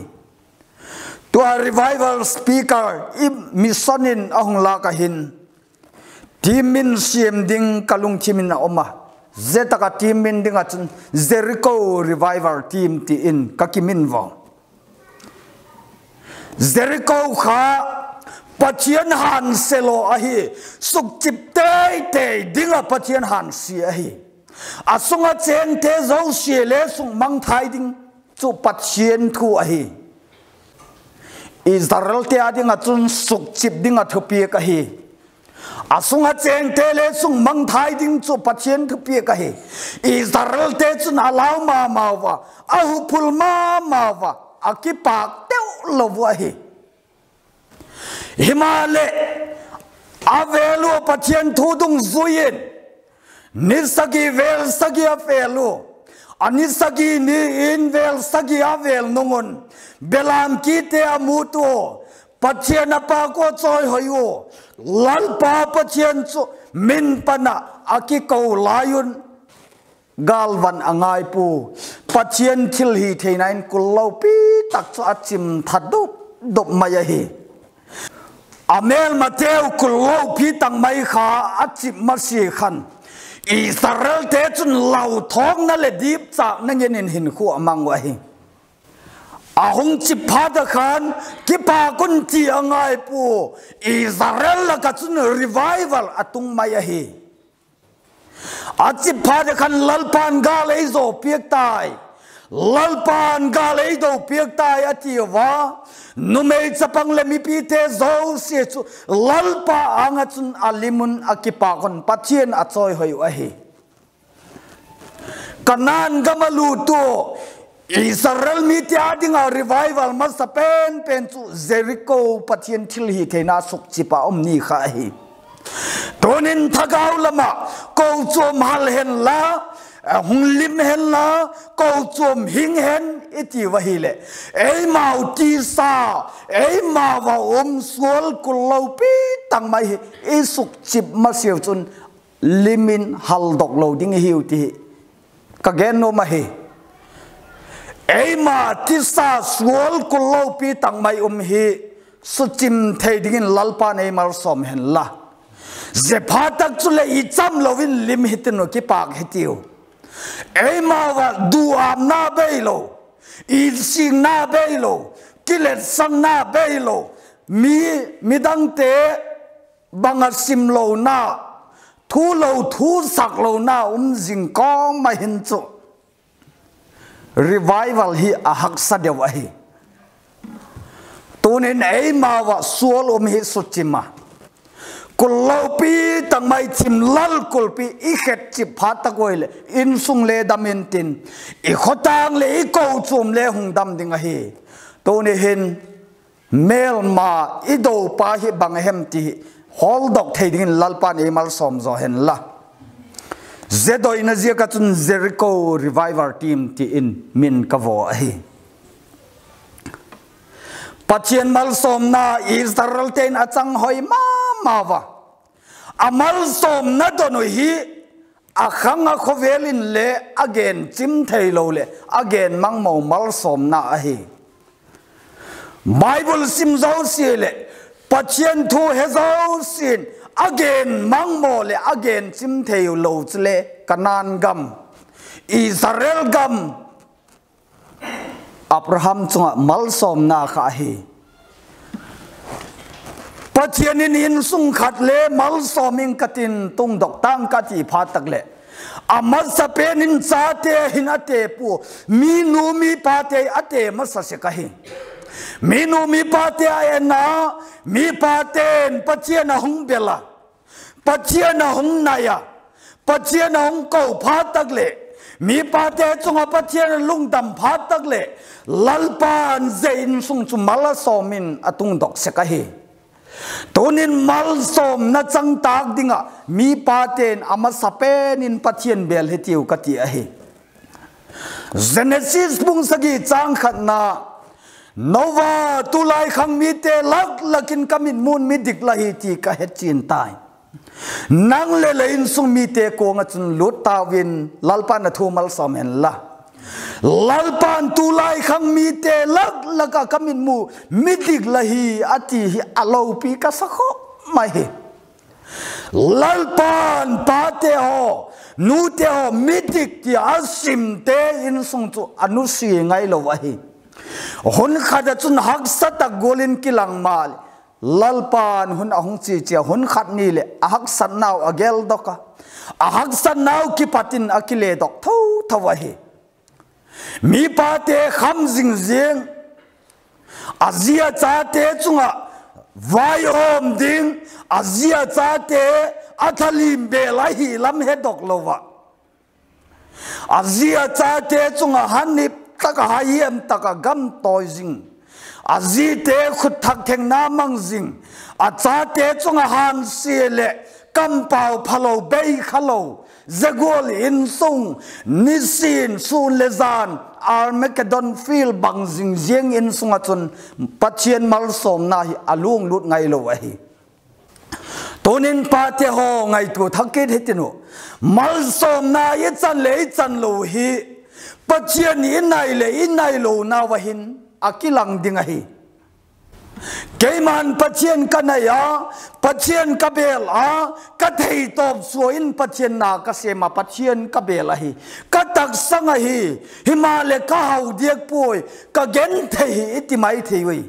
Tua revival speaker i mission in a hung lâk ah hin, team min siam ding ka lungthim in a um a. Zia tak ah team min ding ah chun Jericho Revival Team ti in ka kimin ua. Jericho kha Pathian hânsia law ahi, sukchip teitei ding ah Pathian hânsia ahi. A sung ah chêngte zosia le sukmangthai ding chu Pathian thu ahi. Israelte â ding ah chun sukchip ding ah thupiak ahi. A sung ah chêngte le sukmangthai ding chu Pathian thupiak ahi. Israelte chun a lau ma mau a, a huphul ma mau a, a kipâk teu lo uh ahi. Himaleh, a vêl ua Pathian thu dungzui in, ni sagi vêl sagi a vêl u, a ni sagi ni in vêl sagi a vêl nung un, belam kite a mut ua, Pathian a pâk ua chawihoi u, Lalpa Pathian chu min pan ah a kiko lai un, gâlvan a ngai pua, Pathian thilhitheina in kul lopi tak chu a chim tha dop dop mai ahi. A mêlmateu kul lopi tak mai kha a chip masia khan, Israelte chun lauthawkna leh dipchâkna ngen in hinkhua a mang uh ahi. A hung chip phat ah khan, kipâk un ti a ngai pua, Israel lak ah chun revival a tung mai ahi. A chip phat ah khan Lalpa'n gâl ei zo piak tai, Lalpa'n gâl ei do piak tai a tiu a. Numei chapang leh mipite zosia chu Lalpa âng ah chun a lim un a kipâk un Pathian a chawihoi uh ahi. Kanaan gam a lut ua, Israel mite â ding ah revival masa pen pen chu Jeriko Pathian thilhitheina sukchip ah um ni kha ahi. Tunin thagau lam ah kochuam hal hen la, hung lim hen la, kochuam hing hen i tiu ahileh, eimau tisa, eimau a um sual kul lopi tak mai hi i sukchip masiau chun lim in haldok lo ding i hiu ti hi ka gen nuam ahi. Eima tisa sual kul lopi tak mai um hi suchim thei dingin Lalpa'n ei malsawm hen la. Zia phat tak chuleh i cham lo in lim hitin uh, kipâk hitiu. Eimau ah duâmna bei lo, itsikna bei lo, kiletsakna bei lo, mi, midangte bang ah simlona, thu lo thusak lona um zing kawm ah hin chu revival hi a haksa deu ahi. Tunin eimau ah sual um hi suchim a, kul lopi tak mai chim lal kulpi i khetchip phat tak ua leh insung le dam intin, i khawtâng leh i kochuam le hung dam ding ahi. Tuni hin mêlma i dopa hi bang a hem ti hi hawldok thei dingin Lalpa'n ei malsawm zaw hen la. Zia doina ziak ah chun Jeriko Revival Team ti in min ka vaw ahi. Pathian malsawmna Israelte in a chang hoi ma ma ua. A malsawmna don uh hi a khang ah khawvel in le a gen chim theilo leh a gen mangmo malsawmna ahi. Bible sim zosia leh Pathian thu he zosia'n a gen mangmo leh a gen chim theilo chule Kanaan gam, Israel gam, Abraham chung ah malsawmna kha ahi. Pathian in insung khat le malsawm ing ka tin tungdok ta'ng ka ti phat tak leh, a masapen in chate hin a te pua, minu mipate a te masa sek ahi. Minu mipate a en a, mipate'n Pathian a hung bel a, Pathian a hung nai a, Pathian a hung ko phat tak leh, mipate chung ah Pathian a lungdam phat tak leh, Lalpa'n zia insung chu malsawm in a tungdok sek ahi. Tunin malsawmna chang tâk ding ah mipate'n a masapen in Pathian bel hitiu ka ti ahi. Genesis bung sagi châng khatna, Noa, tulai khang mite lak lak in ka mitmu'n midik la hi ti ka hechian tai. Nang leh la insung mite kuang ah chun lut tau in, Lalpa'n a thu malsawm hen la. Lalpa'n tulai khang mite lak lak ah ka mitmu midik la hi a ti hi a lopi ka sa khawp mai hi. Lalpa'n pate haw, nute haw midik ti a simte insung chu a nusia ngailo ahi. Hun khat ah chun haksa tak gual in kilang maleh, Lalpa'n hun a hung chia chia, hun khat ni leh a haksatnau a geldok a, a haksatnau kipat in a kiledok tho tho ahi. Mipate kham zing ziang, a zi a chate chung ah vaihawm ding, a zi a chate a thalim bêl ahi lam hedok lo ah, a zi a chate chung ah hanip tak ah, haihiam tak ah gam tawi zing, a zite khut thak thengna mang zing, a chate chung ah hânsia leh kampau phalo, bei khalo, zia gual insung, nisin sûn leh jan Armageddon field bang zing ziang insung ah chun Pathian malsawmna hi a luanglut ngailo ahi. Tunin pate haw, ngaitua thak kit hitin uh, malsawmna i chan leh i chan lo hi Pathian i nai leh i nailonau ah hin a kilang ding ahi. Keima'n Pathian ka nai a, Pathian ka bêl a, ka theitawp sua in Pathian na ka sêm a, Pathian ka bêl ahi, ka taksang ahi, himaleh ka hau diak puai, ka genthei hi i ti mai thei ui.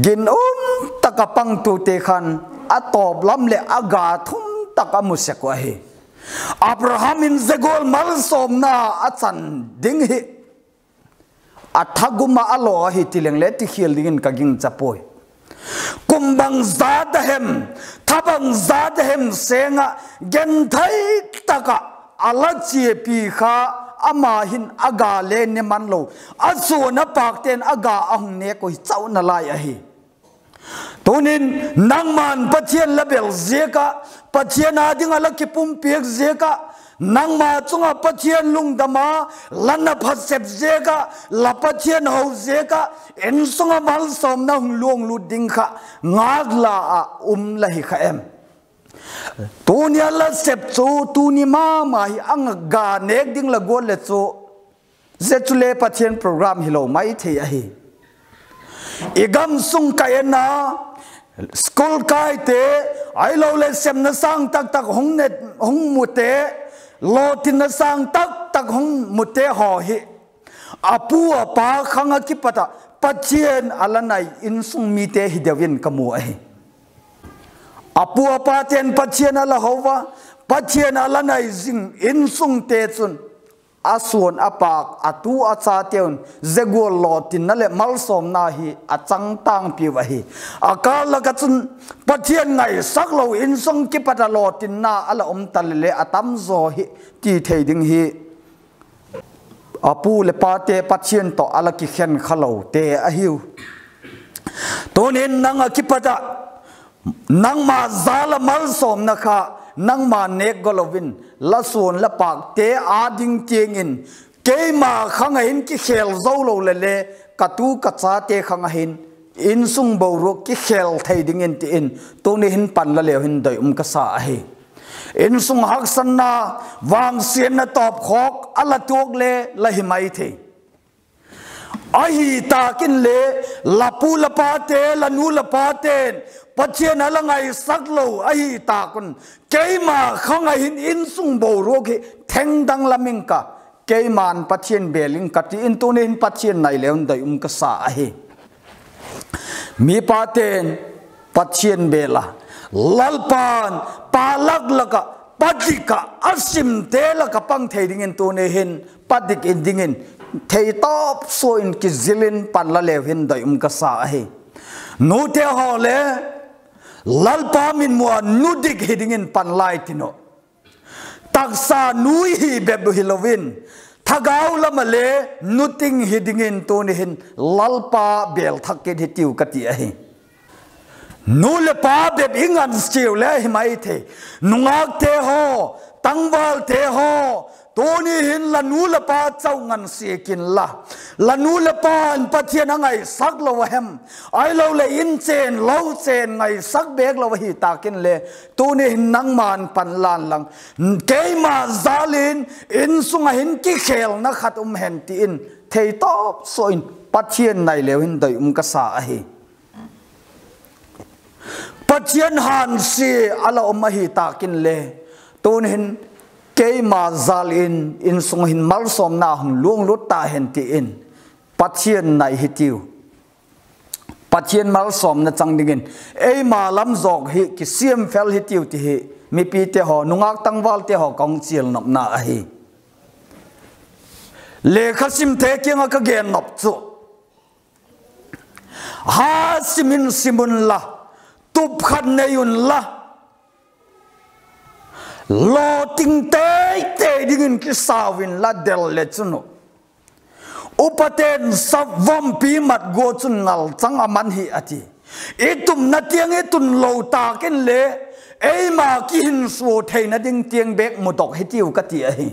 Ginum tak ah pangtute khan a tawp lam leh a ga thum tak a mu sek uh ahi. Abraham in zia gual malsawmna a chan ding hi a thagum ah a law ahi ti leng le ti khial dingin ka gingcha puai. Kum bangzat a hem, tha bangzat a hem seng ah genthei tak ah a la chiapi kha, ama hin a ga le ne man lo, a suan a pâkte'n a ga a hung nêk uh hi chau nalai ahi. Tunin nangma'n Pathian la bêl ziak ah, Pathian â ding ah la kipumpiak ziak ah, nangma chung ah Pathian lungdam a, la na pha sep ziak ah, la Pathian ho ziak ah, insung ah malsawmna hung luanglut ding kha ngâk la ah um la hi kha em? Tuni a la sep chu tuni ma ma hi a ga nêk ding la guat leh chu, zia chule Pathian program hilo mai thei ahi. I gam sung ka en a, school kaite, ahiloleh sepna sâng tak tak hung mute, lawtinna sâng tak tak hung mute haw hi a pu a pa khang ah kipat ah Pathian a la nai insung mite hi deu in ka mu ahi. A pu a pate'n Pathian a la ho a, Pathian a la nai zing insungte chun a suan a pâk, a tu a chate'n zia gual lawtinna leh malsawmna hi a chang tângpiu ahi. A kâl lak ah chun Pathian ngaisak lo insung kipat ah lawtinna a la um ta leh le a tam zaw hi ti thei ding hi a pu leh pate Pathian tawh a la kikhen kha lote ahiu. Tunin nang ah kipat ah nangma jal ah malsawmna kha nangma nêk galo in, la suan la pâkte â ding tiang in, keima khang ah hin kikhêl zo lo leh le, ka tu ka chate khang ah hin insung boruak kikhêl thei dingin ti in tuni hin pan la leu hin doi um ka sa ahi. Insung haksatna, vangsiatna tawpkhawk a la tuak le la hi mai thei. Ahi tak inle, la pu la pate, la nu la pate'n Pathian a la ngaisak lo ahi tak un, keima khang ah hin insung boruak hi thengdang lam ing ka, keima'n Pathian bêl ing ka ti in tuni hin Pathian nai leu in doi um ka sa ahi. Mipate'n Pathian bêl a, Lalpa'n pa lak lak ah, pa dik ah a simte lak ah pang thei dingin tuni hin pa dik in dingin theitawp sua in kizil in pan la leu hin doi um ka sa ahi. Nute haw le, Lalpa mitmu a nu dik hi dingin pan lai tin uh. Taksa nu hi bep hilo in, thagau lam ah le nu ting hi dingin tuni hin Lalpa bêl thak kit hitiu ka ti ahi. Nu leh pa bep i ngan siau le hi mai thei. Nungâkte haw, tangvalte haw, Tuni hin la nu leh pa chau ngansia kin la, la nu leh pa'n Pathian a ngaisak lo a hem, ahiloleh in chên lo chên ngaisak bêk lo ahi tâk inle, tuni hin nangma'n pan lan lang, keima jal in insung ah hin kikhêlna khat um hen ti in, theitawp sua in Pathian nai leu hin doi um ka sa ahi. Pathian hânsia a la um ahi tâk inle, tuni hin keima jal in insung hin malsawmna hung luanglut ta hen ti in, Pathian nai hitiu. Pathian malsawmna chang dingin eima lam zawk hi kisiam fel hitiu ti hi mipite haw, nungâk tangvalte haw ka hung chialnopna ahi. Lekha simte kiang ah ka gennop chu, ha sim in sim unla, tup khat nei unla, lawting teitei dingin kisau inla del le chun uh, upate'n sa vompi mat gua chun ngal chang a man hi a ti. I tupna tiang i tun lo tâk inle, eima kihinsua theina ding tiang bêk mudok hitiu ka ti ahi.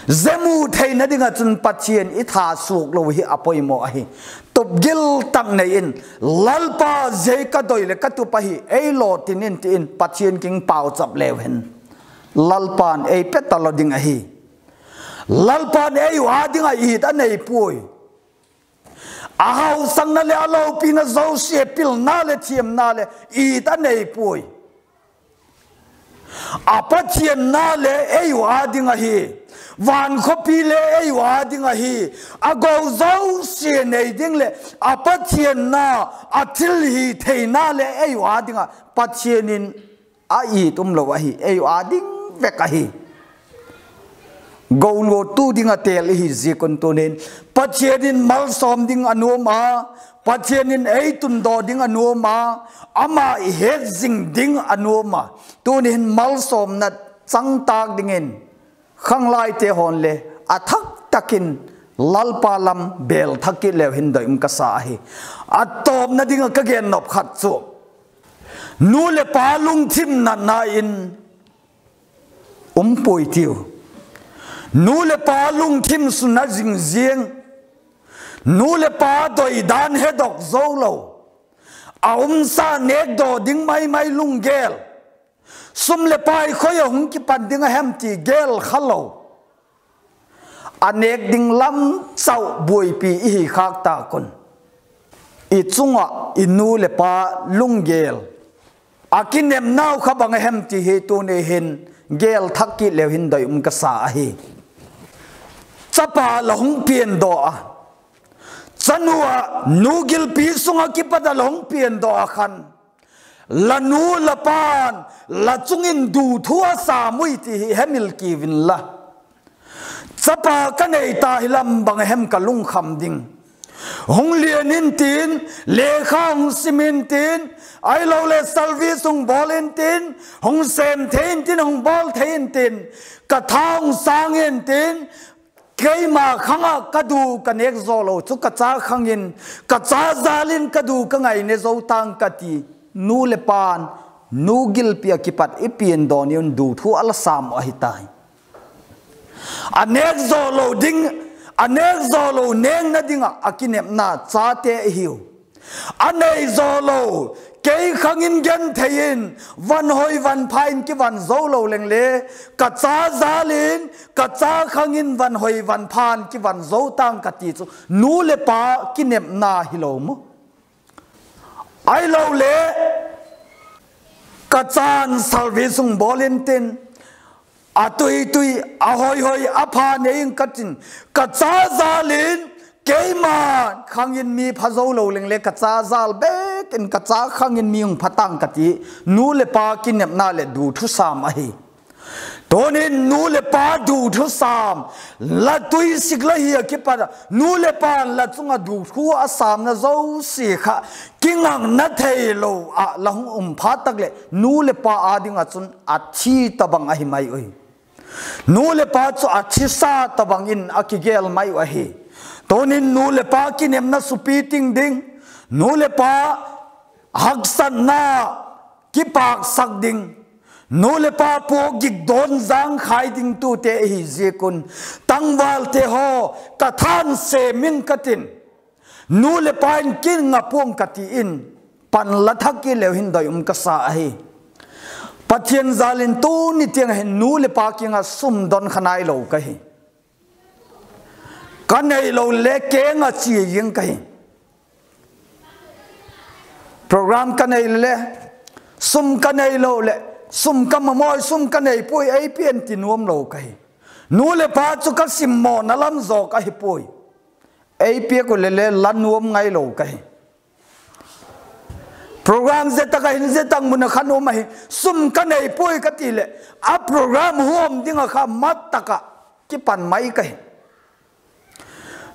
Zia mu theina ding ah chun Pathian i tha suak lo hi a poimaw ahi. Tupgil tak nei in, Lalpa, zia ka doi leh ka tup ahi, ei lawtin in ti in Pathian kiang pauchap leu hen, Lalpa'n ei pe talo ding ahi. Lalpa'n ei uh â ding ah it a nei puai. A hausakna leh a lopina zosia, pilna leh thiamna leh it a nei puai. A Pathianna le ei uh â ding ahi, vankhawpi le ei uh â ding ahi, a go zosia nei ding leh a Pathianna, a thilhitheina le ei uh â ding ah Pathian in a it um lo ahi, ei uh â ding vek ahi. Go luattu ding a têl i hi ziak un tuni'n Pathian in malsawm ding a nuam a, Pathian in ei tundaw ding a nuam a, ama i het zing ding a nuam a. Tuni hin malsawmna chang tâk dingin khanglaite haw'n le a thak tak in Lalpa lam bêl thak kit leu hin doi um ka sa ahi. A tawpna ding ah ka gennop khat chu, nu leh pa lungthim natna in um puai tiu. Nu leh pa lungthim suna zing ziang, nu leh pa doidan hedok zo lo, a umsa nêkdaw ding mai mai lunggel, sum leh pai khoi ah hung kipan ding a hem ti gel kha lo, a nêk ding lam chau buaipi i hi khâk tâk un, i chung ah i nu leh pa lunggel, a kinepnau kha bang a hem ti hi tuni hin gel thak kit leu hin doi um ka sa ahi. Chapa la hung piandaw a, chanu ah nu gilpi sung ah kipat a la hung piandaw a khan, la nu la pa'n la chung in du thu a sâm ui ti hi hemil kiu inla, chapa ka nei ta hi lam bang a hem ka lungkham ding? Hung lian intin, lekha hung sim intin, ahiloleh service hung bawl intin, hung sêm thei intin, hung bawl thei intin, ka tha hung sâng intin, keima khang ah ka du ka nêk zaw lo chu ka cha khang in, ka cha jal in ka du ka ngai ne zo tang ka ti, nu leh pa'n nu gilpi ah kipat i piandaw ni un du thu a la sâm uh ahi tai. A nêk zaw lo ding, a nêk zaw lo nêkna ding ah a kinepna chate i hiu. A nei zaw lo, kei khang in genthei in, van hoi van pha in kivan zo lo leng le, ka cha jal in, ka cha khang in van hoi van pha'n kivan zo tang ka ti chu nu leh pa kinepna hilo maw? Ahiloleh, ka cha'n service hung bawl intin, a tui tui, a hoi hoi, a pha nei ing ka tin, ka cha jal in, keima khang in mi pha zo lo leng le ka cha jal bêk in ka cha khang in mi hung pha tang ka ti, nu leh pa kinepna leh du thu sâm ahi. Tuni'n nu leh pa du thu sâm, la tuisik la hi ah kipat a nu leh pa'n la chung ah du thu a sâmna zosia kha kingakna theilo ah la hung um phat tak leh nu leh pa â ding ah chun a thi tabang ahi mai ui. Nu leh pa chu a thisa tabang in a kigel mai uh ahi. Tuni'n nu leh pa kinepna supi ting ding, nu leh pa haksatna kipâksak ding, Nu leh pa puak gik dawn zangkhai dingtute ahi ziak un, tangvalte haw, ka than sêm ing ka tin, nu leh pa in kin nga pua'ng ka ti in, pan la thak kit leu hin doi um ka sa ahi. Pathian jâl in tuni tiang ah hin nu leh pa kiang ah sum don kha nailo ka hi. Ka neilo le keng ah chia ing ka hi. Program ka nei le, sum ka neilo leh, sum ka mamaw, sum ka nei puai, ei pia in ti nuam lo ka hi. Nu leh pa chu ka simmawna lam zawk ahi puai. Ei piak uh leh le la nuam ngailo ka hi. Program zia tak ah hin, zia tak mun ah khan um ahi, sum ka nei puai ka ti leh, a program huam ding ah kha mat tak ah kipan mai ka hi.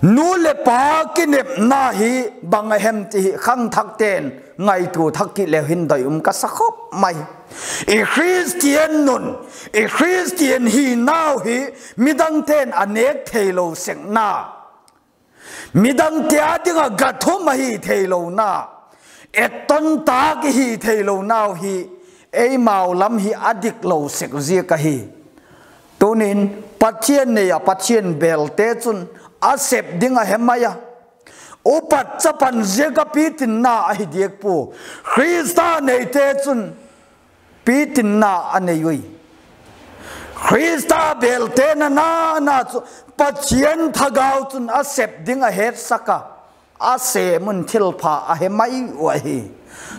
Nu leh pa kinepna hi bang a hem ti hi khangthakte'n ngaitua thak kit leu hin doi um ka sa khop mai. I Khristian nun, i Khristian hinau hi midangte'n a nêk theilo sekna, midangte â ding ah ga thum ahi theilona, etton tâk i hi theilonau hi eimau lam hi a diklo sek ziak ahi. Tunin Pathian nei ah Pathian bêlte chun a sep ding a he mai a, upat chapan ziak ah pitinna ahi diak pua. Khrista neite chun pitinna a nei ui. Khrista bêlte na na na chu Pathian thagau chun a sep ding a hetsak a, a sêm un thilpha a he mai uh ahi.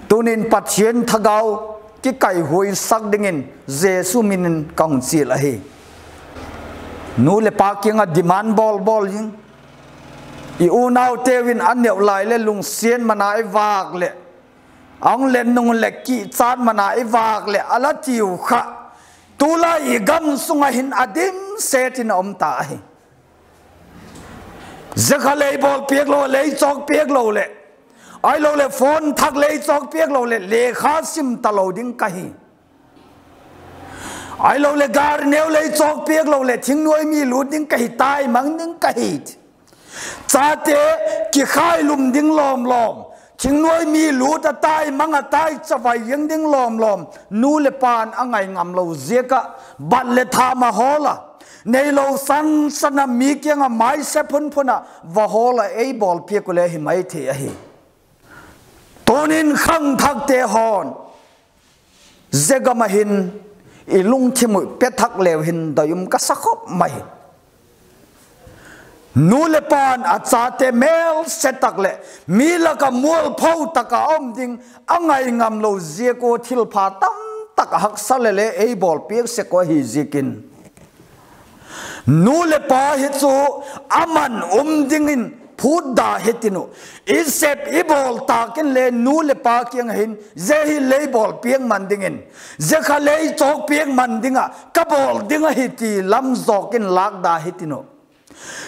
Tunin Pathian thagau kikaihuaisak dingin Jesu min in ka hung chial ahi. Nu leh pa kiang ah demand bawl bawl in, i unauteu in a neu lai leh lungsiat man a i vâk leh, a hung len nung leh kichat man a i vâk leh a la tiu kha, tulai i gam sung ah hin a dimset in a um ta ahi. Zia kha lei bawl piak lo, lei chawk piak lo leh, ahilo leh phone thak lei chawk piak lo leh lekha sim talo ding ka hi. Ahilo leh gari neu lei chawk piak lo leh thingnuai mi lût ding ka hi, tai mang ding ka hi. Chate kikhailum ding lawm lawm, thingnuai mi lût a tai mang a tai chavai ziang ding lawm lawm, nu leh pa'n a ngai ngamlo ziak ah bat leh tham a hawl a, neilo san san a mi kiang ah mai se phun phun ah va hawl a ei bawl piak uh le hi mai thei ahi. Tunin khangthakte haw'n, zia gam ah hin i lungthim uh pe thak leu hin doi um ka sa khop mai. Nu leh pa'n a chate mêlse tak leh mi lak ah mualpho tak ah um ding a ngai ngamlo ziak ua thilpha tamtak a haksa leh le ei bawl piak sek uh ahi ziakin, nu leh pa hi chu a man um dingin phût da hitin uh, i sep i bawl tâk inle nu leh pa kiang ah hin zia hi lei bawl piak man dingin, zia kha lei chawk piak man ding ah ka bawl ding ahi ti lam zawk in lâk da hitin uh.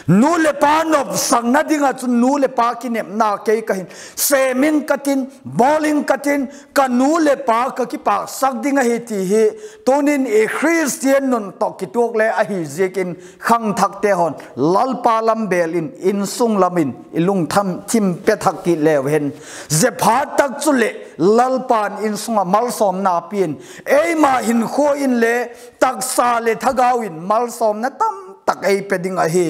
Nu leh pa nopsakna ding ah chun nu leh pa kinepna kei ka hin sêm ing ka tin, bawl ing ka tin, ka nu leh pa ka kipâksak ding ahi ti hi. Tunin i Khristian nun tawh kituak le ahi ziakin khangthakte haw'n Lalpa lam bêl in insung lam in i lungthim thim pe thak kit leu hen, zia phat tak chuleh Lalpa'n insung ah malsawmna pia'n, eima hinkhua inle taksa leh thagau in malsawmna tamtak ei pe ding ahi.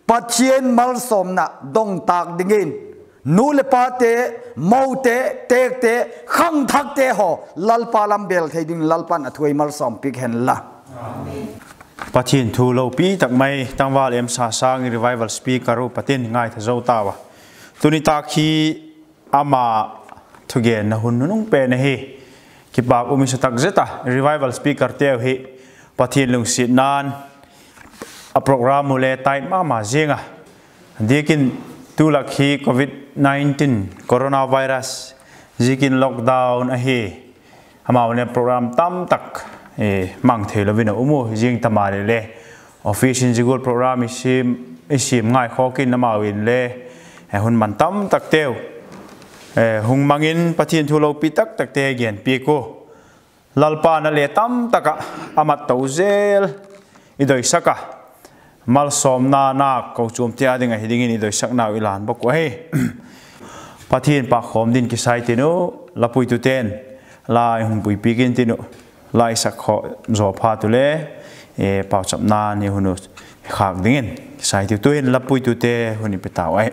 Pathian malsawmna dong tâk dingin nu leh pate, mote, têkte, khangthakte haw Lalpa lam bêl thei dingin Lalpa'n a thu ei malsawm piak hen la. Pathian thu lopi tak mai tangval Emsa Sâng i revival speaker uh pat in ngaitha zo tau a. Tuni tâk hi ama thugenna hun nunung pen ahi. Kipâk um i sa tak zet a, revival speakerte uh hi Pathian lungsiatna'n a program uh le tight ma ma ziang a, diakin tulak hi covid nineteen coronavirus ziakin lockdown ahi. Amau le program tamtak mang theilo in a um u, zing ta maleh le office in zia gual program i siam ngaikhawk in amau inle hun man tamtakteu hung mang in Pathian thu lopi taktakte genpiak u. Lalpa'n a le tamtak ah a mat to zel i doisak a, malsawmna nâk kochuamte â ding ahi dingin i doisaknau i lân bawk uh ahi. Pathian pâkkhawm din kisai tin u, la puitute'n la hung puipiak intin uh. la i sak kha zaw phat ule, pauchapna ni hun u khâk dingin sai tiu. Tu'hin la puitute hun i pe tau ai.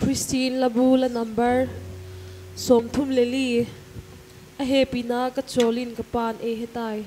Christian Labu la number sawmthum le li. A hepina ka chawl in ka Pa'n ei he tai.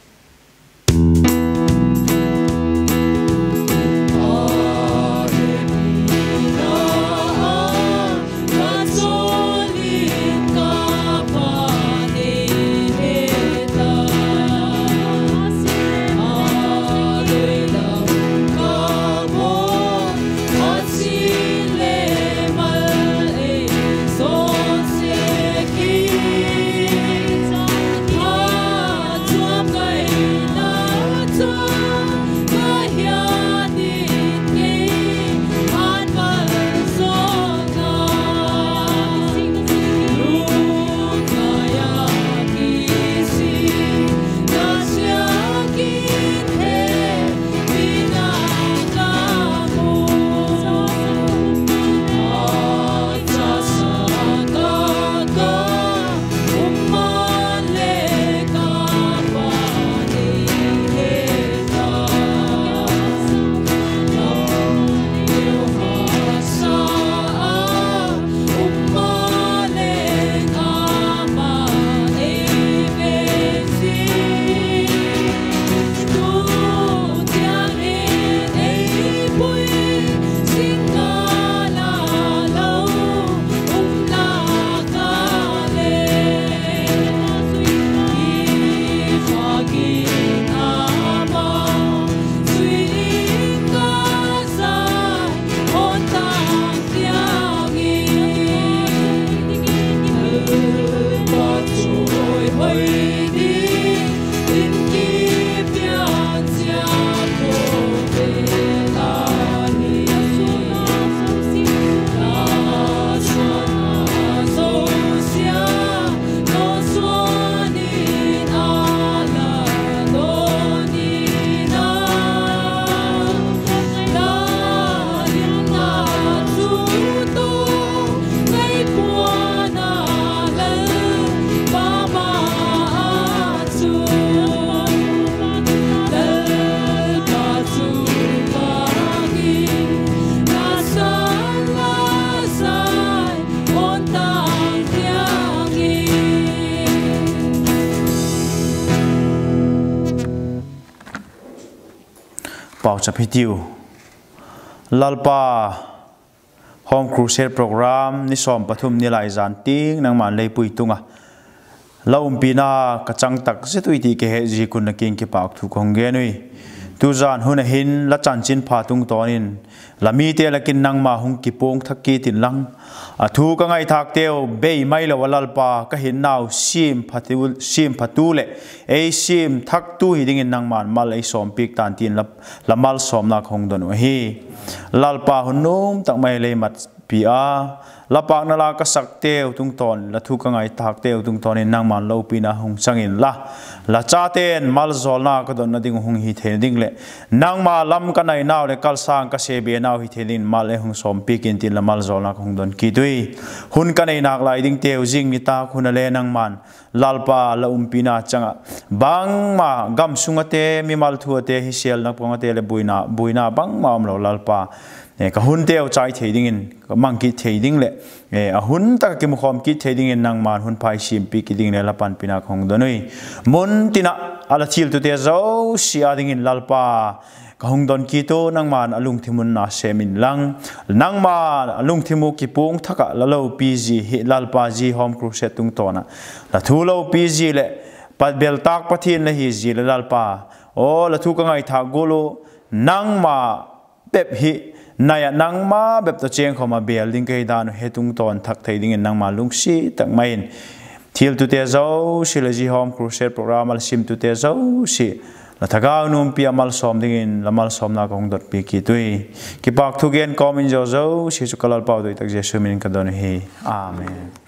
Pauchap hitiu. Lalpa, Home Crusade program ni sawm pathum ni lai zan tiang nangma'n lei pui tung a, la umpina ka chang tak zet ui ti ka het ziak un la kiang kipâk thu ka hung gen ui. Tuzan hun a hin la chanchinpha tungtawn in la mite lak in nangma hung kipuang thak kit inlang, a thu ka ngaithâkteu bei mai lo a Lalpa, ka hinnau siam phatu leh ei siam thaktu hi dingin nangma'n mal ei sawmpiak ta'n tin la malsawmna ka hung don uh ahi. Lalpa, hun nuam tak mai lei matpi a, la pâkna la ka sakteu tungtawn, la thu ka ngaithâkteu tungtawn in nangma'n lopina hung chang inla, la chate'n maljawlna ka dotna ding uh hung hi theina ding leh nangma lam ka nainau leh kalsâng ka sebenau hi theina dingin mal ei hung sawmpiak in tin la maljawlna ka hung don kit ui. Hun ka nei nâk lai dingteu zing nitâk hun a le nangma'n Lalpa la umpina chang ah bangma gam sung ate, mimal thu ate, hisêlna pang ate leh buaina bangma umlo Lalpa, ka hunteu chai thei dingin, ka mang kit thei ding leh a hun tak ah kimukhawm kit thei dingin nangma'n hun pha ei siampiak kit ding leh la panpina ka hung don ui. Mun tin ah a la thiltute zosia â dingin Lalpa, ka hung don kit u, nangma'n a lungthim un na sêm inlang, nangma a lungthim u kipuang thak ah la lopi zia hi Lalpa, zia Home Crusade tungtawn ah la thu lopi zia leh bel tâk Pathian la hi zia leh Lalpa, aw la thu ka ngaithâk gual u, nangma bep hi nai ah nangma bep tawh chêngkhawm ah bêl ding ka hi dan uh he tungtawn thak thei dingin nangma lungsiat tak mai in thiltute zosia leh zia Home Crusade program a la simtute zosia la thagau nuampi ah malsawm dingin la malsawmna ka hung dotpi kit ui. Kipâk thu gen kawm in zia zosia chu ka Lalpau doi tak Jesu min in ka don uhi. Amen.